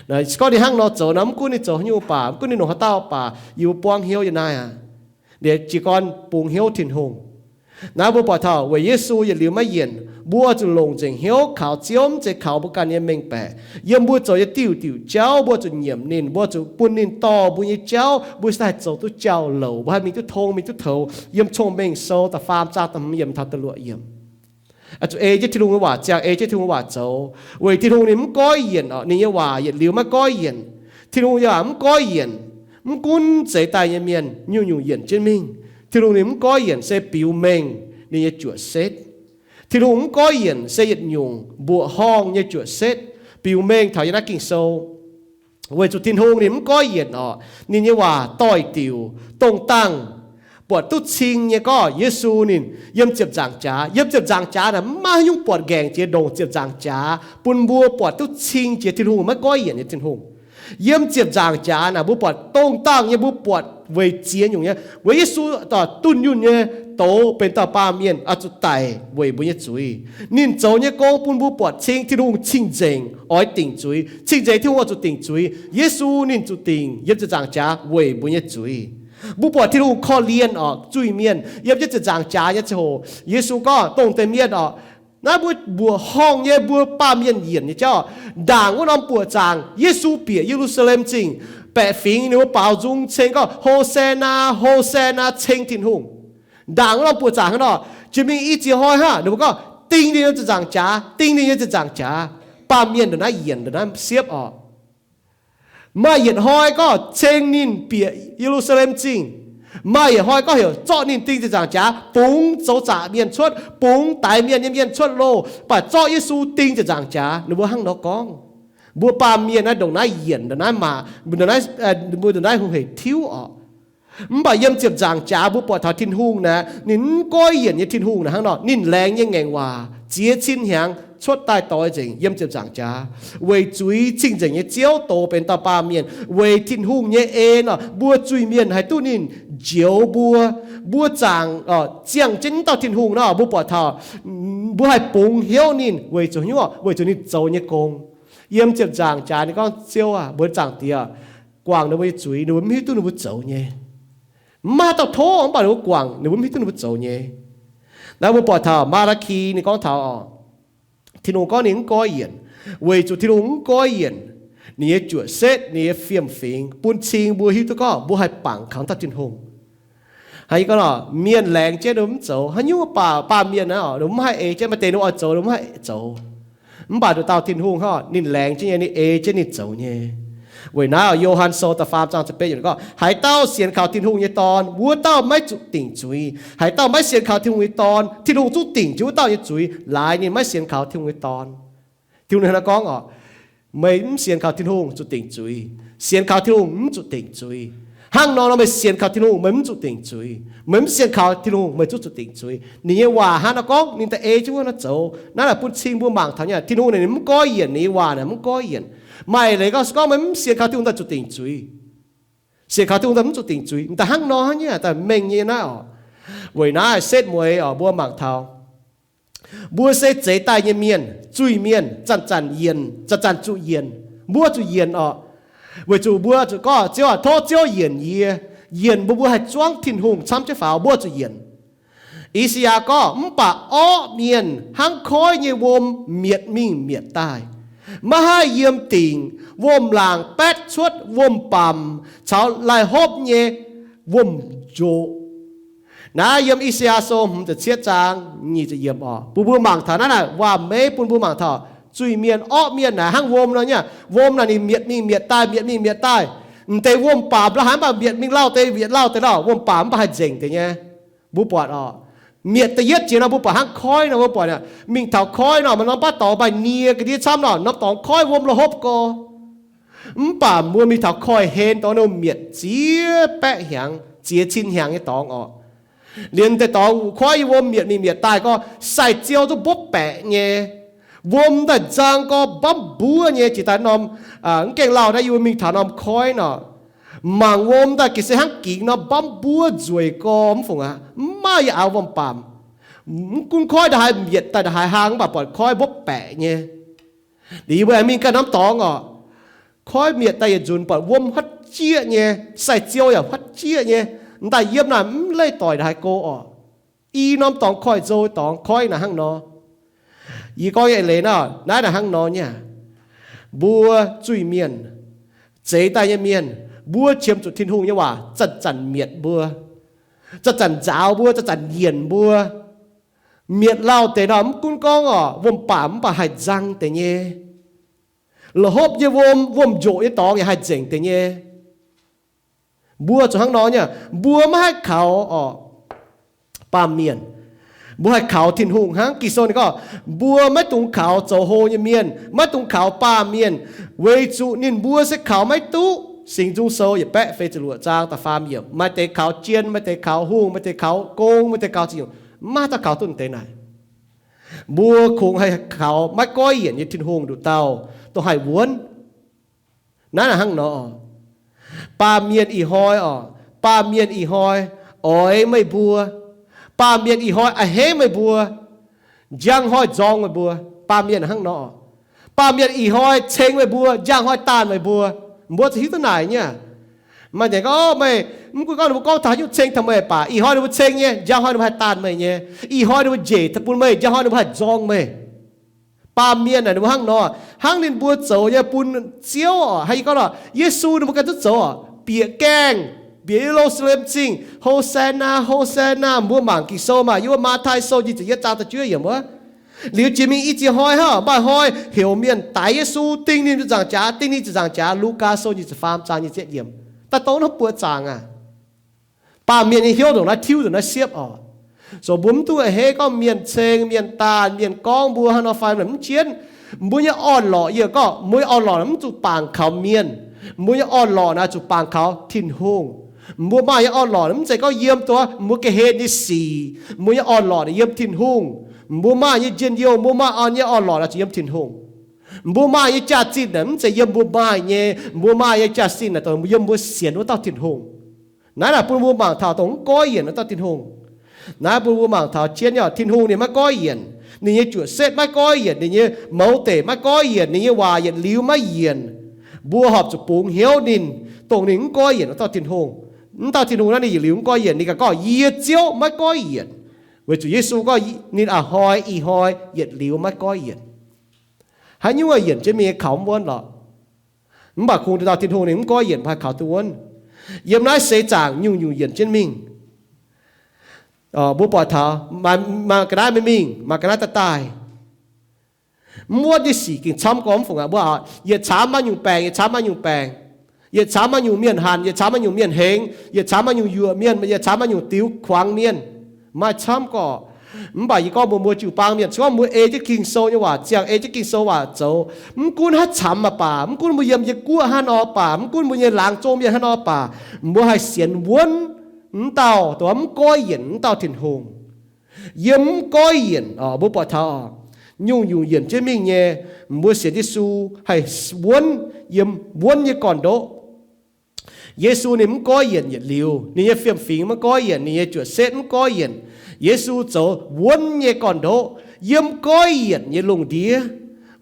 Se gorngv ninh hnangv nor zoux nor, mv gunv ninh zoux haaix nyungc baac, mv gunv ninh longc haaix dauh baac, yie mbuo buangv hnyouv yiem naaiv aqv. Liuz jiez gorn bungx hnyouv Tin-Hungh. Naaiv mbuo buatc taux weic Yesu yietc liuz maiv yienc, mbuo zuqc longc nzengc hnyouv kaux Ziouv, mv zeiz kaux mbuo ganh nyei mengh baeqc. Yiem mbuo zoux nyei diuc diuc jauv mbuo zuqc nyiemc ninh, mbuo zuqc bun ninh dorh mbuo nyei jauv, mbuo se haih zoux duqv jauv-louc, mbuo haih mingh duqv tong mingh duqv toux. Yiem Cong-Mengh Sou da'faam zaang da'hmz yiemc taux da'luoqc yiemc. Oix zuqc ei jienv Tin-Hungh nyei waac ziangh, ei jienv Tin-Hungh nyei waac zoux, weic Tin-Hungh ninh mv goiv yienc orqc, ninh nyei waac yietc liuz maiv goiv yienc. Tin-Hungh nyei waac mv goiv yienc, mv gunv zeix daaih nyei mienh nyungc-nyungc yienc jienv mingh. Tin-Hungh ninh mv goiv yienc se biux mengh ninh nyei juoqc setv. Tin-Hungh mv goiv yienc se yietc nyungc mbuoqc horngh nyei juoqc setv, biux mengh taux yiem naaiv Ging-Sou. Weic zuqc Tin-Hungh ninh mv goiv yienc orqc, ninh nyei waac doix-diuc, dongh dangh buatc duqv cing nyei gorngv Yesu ninh yiem ziepc nzaangc jaax. Yiem ziepc nzaangc jaax naaic mv maaih haaix nyungc buatc nqaengc jiex ndongc ziepc nzaangc jaax bun mbuo buatc duqv cing jiex Tin-Hungh, maiv goiv yienc nyei Tin-Hungh. Yiem ziepc nzaangc jaax naaic mbuo buatc dongh dangh nyei, mbuo buatc weic ziex nyungc nyei. Weic Yesu dunh yunh nyei douz benx dauh baamh mienh oix zuqc daic weic mbuo nyei zuiz. Ninh zoux nyei gong bun mbuo buatc cing Tin-Hungh cing-nzengc oix dingc zuiz, cing-nzengc Tin-Hungh oix zuqc dingc zuiz. Yesu ninh zuqc dingc yiem ziepc nzaangc jaax weic mbuo nyei zuiz. Mbuo buatc Tin-Hungh korv-lienh orqc zuiz-mienh. Yiem ziepc nzaangc jaax nyei ziangh hoc, Yesu gorngv dongh deix mienh orqc, naaiv mbuo mbuoqc horngh nyei, mbuo baamh mienh yienc nyei jauv. Ndaangc wuov norm buoqc zaangc Yesu bieqc Ye^lu^saa^lem Zingh, baeqc fingx ninh mbuo baaux nzung ceng gorngv, Ho^saa^naa, Ho^saa^naa, ceng Tin-Hungh. Ndaangc wuov norm buoqc zaangc hnangv nor, jiex mingh i ziex hnoi hnangv, ninh mbuo gorngv, Ding ninh yiem ziepc nzaangc jaax, ding ninh yiem ziepc nzaangc jaax. Baamh mienh ndongc naaiv yienc ndongc naaiv siepv orqc. Maaih yietc hnoi gorngv ceng ninh bieqc Ye^lu^saa^lem Zingh. Maaih yietc hnoi gorngv heuc zorqv ninh ding ziepc nzaangc jaax, bungx zoux zaqc mienh cuotv, bungx daix mienh nyei mienh cuotv loh, baac zorqv Yesu ding ziepc nzaangc jaax. Ninh mbuo hnangv nor gorngv. Mbuo baamh mienh naaiv ndongc naaiv yienc, ndongc naaiv mangc, mbuo ndongc naaiv hungh heic tiuv orqc. Mv baac yiem ziepc nzaangc jaax mbuo buatc taux Tin-Hungh naaic, ninh mv goiv yienc nyei Tin-Hungh naaic hnangv nor, ninh laengz nyei ngaengc waac ziex cin hnyangx cuotv daaih doix nzengc yiem ziepc nzaangc jaax, weic zuiz cing-nzengc nyei Ziouv doz benx dauh baamh mienh, weic Tin-Hungh nyei en orqc, mbuo zuiz-mienh haih duqv ninh njoux mbuo. Mbuo zaangc ziangh jienv dauh Tin-Hungh nor, mbuo buatc taux mbuo haih bungx hnyouv ninh weic zuqc hnyouv, weic zuqc ninh zoux nyei gong. Yiem ziepc nzaangc jaax ninh gorngv, Ziouv aah, mbuo Zaangc Diex, guangc ninh mbuo nyei zuiz, ninh mbuo mv hiuv duqv ninh mbuo zoux nyei. Mv maaih dauh tov, mv baac ninh mbuo guangc, ninh mbuo mv hiuv duqv ninh mbuo zoux nyei. Naaiv mbuo buatc taux Maa^laa^ki ninh gorngv taux orqc, Tin-Hungh gorngv ninh mv goiv yienc, weic zuqc Tin-Hungh mv goiv yienc ninh nyei juoqc setv, ninh nyei fiem-fingx, bun cing mbuo hiuv duqv gorngv mbuo haih bangc kangx dauh Tin-Hungh. Hnangv yie gorngv nor, mienh laengz jienv ninh mbuo mv zoux, haaix nyungc baac baamh mienh naaiv orqc, ninh mbuo mv haih ei jienv, maaih deix ninh mbuo oix zoux, ninh mbuo mv haih zoux. Mv baac nduqc dauh Tin-Hungh hnangv, ninh laengz jienv nyei, ninh ei jienv ninh zoux nyei. Weic naaiv orqc, Yo^han Sou da'faam zaang ziepc betv yiemc gorngv, haaix dauh sienx kaux Tin-Hungh nyei Dorn, wuov dauh maiv zuqc dingc zuiz. Haaix dauh maiv sienx kaux Tin-Hungh nyei Dorn, Tin-Hungh zungv dingc jienv wuov dauh nyei zuiz, laaix ninh maiv sienx kaux Tin-Hungh nyei Dorn. Tin-Hungh hnangv naaiv gorngv orqc, meih mv sienx kaux Tin-Hungh zuqc dingc zuiz. Sienx kaux Tin-Hungh mv zuqc dingc zuiz. Hnangv nor nor meih sienx kaux Tin-Hungh meih mv zuqc dingc zuiz. Meih mv sienx kaux Tin-Hungh meih zungv zuqc dingc zuiz. Ninh nyei waac hnangv naaiv gorngv, ninh daaih ei jienv wuov nor zoux. Naaiv naaic bun cing mbuo mangc taux nyei, Tin-Hungh naaic ninh mv goiv yienc, ninh nyei waac naaic mv goiv yienc. Maaih leiz gorngv, se gorngv meih mv sienx kaux Tin-Hungh daaih zuqc dingc zuiz. Sienx kaux Tin-Hungh daaih mv zuqc dingc zuiz. Daaih hnangv nor hnangv nyei, daaih mengh nyei naaiv orqc. Weic naaiv setv mueiz orqc, mbuo mangc taux mbuo se zeix daaih nyei mienh, zuiz-mienh, zanc-zanc yienc, zanc-zanc zuqc yienc. Mbuo zuqc yienc orqc. Weic zuqc mbuo zuqc gorngv, Ziouv aah, tov Ziouv yienc yie, yienc mbuo, mbuo haih zuangv Tin-Hungh camv jienv faaux, mbuo zuqc yienc. I^saa^yaa gorngv, mv baac orqv mienh hnangv koiv nyei wuom mietc mingh mietc daaih, maiv haih yiem dingc wuom-laangc baetv cuotv wuom-baamc caux laih hopv nyei wuom-njoqc. Naaiv yiem I^saa^yaa Sou hmz ziepc cietv zaang nyic ziepc yiemc oc. Bun mbuo mangc taux naaiv naaic waac-meiv, bun mbuo mangc taux zuiz-mienh, orqv mienh naaic hnangv wuom nor nyei. Wuom naaic ninh mietc mingh mietc daaih, mietc mingh mietc daaih. M'deix wuom-baamc la'haiz mv baac mietc mingh lauh deix, mietc lauh deix nor, wuom-baamc mv baac haih nzengc deix nyei. Mbuo buatc oc, mietc da'yietv jiex nor mbuo buatc hnangv koiv nor, mbuo buatc mingh taux koiv nor, maaih norm baav dorngx maaih nie ga'ndiev camv nor, norm dorngx koiv wuom la'hopv gorx. Mv baac mbuo mingh taux koiv-hlen dorngx nor, mietc ziex baeqv hnyangx, ziex cin hnyangx nyei dorngx oc. Liemh deix dorngx wuom, koiv nyei wuom mietc mingh mietc daaih gorx, sai-ziou duqv mbopv baeqc nyei. Wuom daaih nzang gorx mbamv mbuov nyei. Jiex daaih norm, mv gaengh lauh naaiv yie mbuo mingh taux norm koiv nor, mangc wuom daaih ga'sie hnangv gingx nor, mbamv mbuov nzueic gorx mv fungc aqv. Mv maaih yie auv wuom-baamc. Mv gunv koiv ndongc haaix mietc daaih ndongc haaix hlang, mv baac buatc koiv mbopv baeqc nyei. Liuz yie mbuo aengx mingh ganh norm dorngx oc, koiv mietc daaih yietc nzunc buatc wuom huotv jieqv nyei, sai-ziou yaac huotv jieqv nyei. M'daaih yiem naaic mv leih doic ndongc haaix go oc. I norm dorngx koiv-nzou dorngx koiv naaic hnangv nor. Yie gorngv nyei eix leiz nor, naaiv naaic hnangv nor nyei aqv. Mbuo zuiz-mienh, zeix daaih nyei mienh, mbuo qiemx zuqc Tin-Hungh nyei waac zanc-zanc mietc mbuo, zanc-zanc nzaaux mbuo, zanc-zanc yienc mbuo. Mietc lauh deix nor, mv gunv gorngv oc, wuom-baamc mv baac haih nzang deix nyei. La'hopv nyei wuom, wuom-njoqc nyei dorngx yaac haih nzengc deix nyei. Mbuo zuqc hnangv nor nyei aqv. Mbuo maiv haih kaux oc, baamh mienh. Mbuo haih kaux Tin-Hungh hnangv. Ging-Sou ninh gorngv, mbuo maiv dungx kaux zoux hlo nyei mienh, maiv dungx kaux baamh mienh, weic zuqc ninh mbuo se kaux maiv duqv. Singx Nzung Sou yietc baeqv feix ziepc luoqc zaang da'faam yiemc, maaih deix kaux jien, maaih deix kaux hungh, maaih deix kaux gong, maaih deix kaux ziex nyungc, maiv dauh kaux duqv deix naaic. Mbuo kungx haih kaux maiv goiv yienc nyei Tin-Hungh nduqc dauh, dongh haih wuonv. Naaiv naaic hnangv nor, baamh mienh ih hnoi oc, baamh mienh ih hnoi oix meih mbuo, baamh mienh ih hnoi a'hneiv meih mbuo, njang hnoi nzorng meih mbuo. Baamh mienh hnangv nor, baamh mienh ih hnoi ceng meih mbuo, njang hnoi daanh meih mbuo. Mbuo zuqc hiuv duqv naaic nyei aqv. Maaih deix gorngv, meih, mv gunv gorngv ninh mbuo gorngv taux haaix nyungc ceng taux meih baac, ih hnoi ninh mbuo ceng nyei, njang hnoi ninh mbuo haih daanh meih nyei. Ih hnoi ninh mbuo njiec taux bun meih, njang hnoi ninh mbuo haih nzorng meih. Baamh mienh naaic ninh mbuo hnangv nor, hnangv ninh mbuo zoux nyei bun Ziouv oc, haaix, yie gorngv nor, Yesu ninh mbuo ganh duqv zoux oc, bieqc gaengh, bieqc Ye^lu^saa^lem Zingh, Hosanna, Hosanna. Mbuo mangc Ging-Sou maah, yiem wuov Matv^tai Sou nyic ziepc yietv zaang da'juov yiemc wuov. Liuz jiex mingh i ziex hnoi hnangv, maaih hnoi heuc mienh daix Yesu, ding ninh nzuqc nzaangc jaax, ding ninh nzuqc nzaangc jaax. Lugaa Sou nyic ziepc faam zaang nyic ziepc yietv yiemc. Daaih dongh hnangv buoqc zaangc aqv. Baamh mienh nyei hnyouv ndongc naaiv tiuv ndongc naaiv siepv oc. So mbuo mv duqv a'hneiv gorngv mienh ceng, mienh daanh, mienh gorngv mbuo hnangv nor fai mv jienv. Mbuo nyei orn-lorqc, yie gorngv mbuo nyei orn-lorqc naaic mv zuqc bangc kaux mienh. Mbuo nyei orn-lorqc naaic zuqc bangc kaux Tin-Hungh. Mbuo maaih nyei orn-lorqc mv zeiz gorngv yiem dongh mbuo ga'hlen nyei sic. Mbuo nyei orn-lorqc naaic yiem Tin-Hungh. Mbuo maaih nyei njien-youh, mbuo maaih orn nyei orn-lorqc naaic zuqc yiem Tin-Hungh. Mbuo maaih nyei jaax-zinh naaic mv zeiz yiem mbuo maaih nyei. Mbuo maaih nyei jaax-zinh naaic dongh yiem mbuo sienx wuov dauh Tin-Hungh. Naaiv naaic bun mbuo mangc taux dongh mv goiv yienc wuov dauh Tin-Hungh. Naaiv bun mbuo mangc taux jienv nyei, Tin-Hungh ninh maiv goiv yienc, ninh nyei juoqc setv maiv goiv yienc, ninh nyei mouz deic maiv goiv yienc, ninh nyei waac yietc liuz maiv yienc. Mbuo horpc zuqc bungx hnyouv ninh, dongh ninh mv goiv yienc wuov dauh Tin-Hungh. Mv dauh Tin-Hungh naaiv ninh yietc liuz mv goiv yienc, ninh ganh gorngv, yie Ziouv maiv goiv yienc. Weic zuqc Yesu gorngv ninh a'hnoi ih hnoi yietc liuz maiv goiv yienc. Haaix nyungc yienc jienv mingh kaux mv wuonv lorqc. Mv baac kungx dauh Tin-Hungh ninh mv goiv yienc mbuo haih kaux duqv wuonv. Yiem naaiv seix zaangc nyungc-nyungc yienc jienv mingh. Mbuo buatc taux maaih ga'naaiv mingh, maaih ga'naaiv daaih daaih. Mv wuonv nyei sic gengh camv gormx fungc aqv. Mbuo yietc camv maaih nyungc baengc, yietc camv maaih nyungc baengc, yietc camv maaih nyungc mienh hanc, yietc camv maaih nyungc mienh hengx, yietc camv maaih nyungc yuoqc mienh, yietc camv maaih nyungc diux kuangx mienh, maaih camv gorqv. Mv baac yie gorngv mbuox mbuo jiu-baang mienh, se gorngv mbuo ei jienv Ging-Sou nyei waac ziangh, ei jienv Ging-Sou waac zoux, mv gunv haaix camv mv baac, mv gunv mbuo yiem yie guoqv haaix nor baac, mv gunv mbuo nyei laangz zong mienh haaix nor baac, mbuo haih sienx wuonv mv dauh, dongh mv goiv yienc mv dauh Tin-Hungh. Yiem mv goiv yienc, mbuo buatc taux nyungc-nyungc yienc jienv mingh nyei, mbuo sienx Yesu haih wuonv yiem wuonv nyei gorn-ndoqv. Yesu ninh mv goiv yienc yietc liuz, ninh nyei fiem-fingx maiv goiv yienc, ninh nyei juoqc setv mv goiv yienc. Yesu zoux wuonv nyei gorn-ndoqv, yiem goiv yienc nyei lungh ndiev,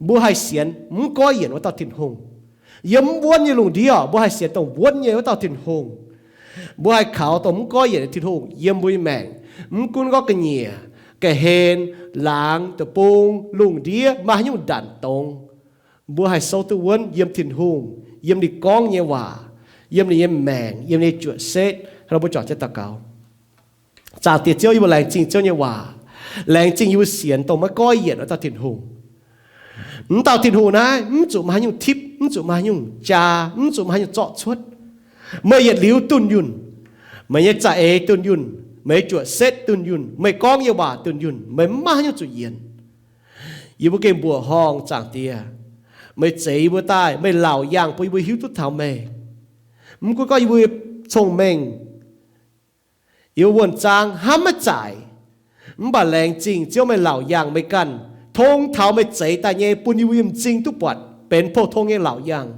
mbuo haih sienx mv goiv yienc wuov dauh Tin-Hungh. Yiem mv wuonv nyei lungh ndiev, mbuo haih sienx dongh wuonv nyei wuov dauh Tin-Hungh. Mbuo haih kaux dongh mv goiv yienc nyei Tin-Hungh yiem mbuo nyei maengc. Mv gunv gorngv ga'nyiec, ga'hlen, laangz, deic-bung, lungh ndiev, maaih haaix nyungc ndanc dongz, mbuo haih souv duqv wuonv yiem Tin-Hungh, yiem ninh gorngv nyei waac, yiem ninh nyei maengc, yiem ninh nyei juoqc setv. Hnangv nor mbuo juangc jienv daux gaux. Zaangc Diex Ziouv, yie mbuo laengz zingh Ziouv nyei waac. Laengz zingh yie mbuo sienx dongh maiv goiv yienc wuov dauh Tin-Hungh. Mv dauh Tin-Hungh naaiv mv zuqc maaih haaix nyungc tipv, mv zuqc maaih haaix nyungc jaa, mv zuqc maaih haaix nyungc zorqv cuotv. Meih yietc liuz dunh yunh. Meih nyei za'eix dunh yunh, meih nyei juoqc setv dunh yunh, meih gorngv nyei waac dunh yunh, meih mv maaih haaix nyungc zuqc yienc. Yie mbuo gengh mbuoqc horngh, Zaangc Diex. Meih zeix yie mbuo daaih, meih laauc yaangh bun yie mbuo hiuv duqv taux meih. Mv gunv gorngv yie mbuo cong-mengh, yie mbuo wuonh zaang hnamv maiv zaaic, mv baac laengz zingh Ziouv meih laauc yaangh meih ganh, tong taux meih zeix daaih nyei bun yie mbuo yiem m'zing duqv buatc benx pou-tong nyei laauc yaangh.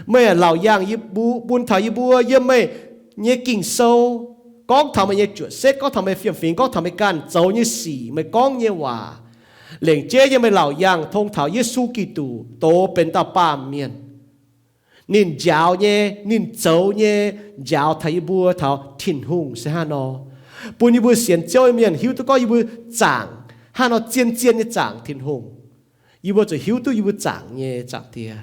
Meih laauc yaangh yie mbuo, bun taux yie mbuo yiem meih nyei Ging-Sou, gorngv taux meih nyei juoqc setv, gorngv taux meih fiem-fingx, gorngv taux meih ganh zoux nyei sic, meih gorngv nyei waac, lengc jeiv yiem meih laauc yaangh tong taux Yesu Giduc doz benx dauh baamh mienh. Ninh njaaux nyei, ninh zoux nyei, njaaux taux yie mbuo taux Tin-Hungh se hnangv nor, bun yie mbuo sienx Ziouv nyei mienh hiuv duqv gorngv yie mbuo zaangc hnangv nor zien-zien nyei zaangc Tin-Hungh. Yie mbuo zuqc hiuv duqv yie mbuo zaangc nyei, Zaangc Diex.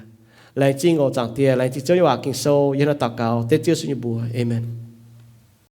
Laengz zingh oc, Zaangc Diex. Laengz zingh Ziouv nyei waac Ging-Sou. Yie hnangv nor daux gaux dengv Ziouv Yesu nyei mbuox. Aamen.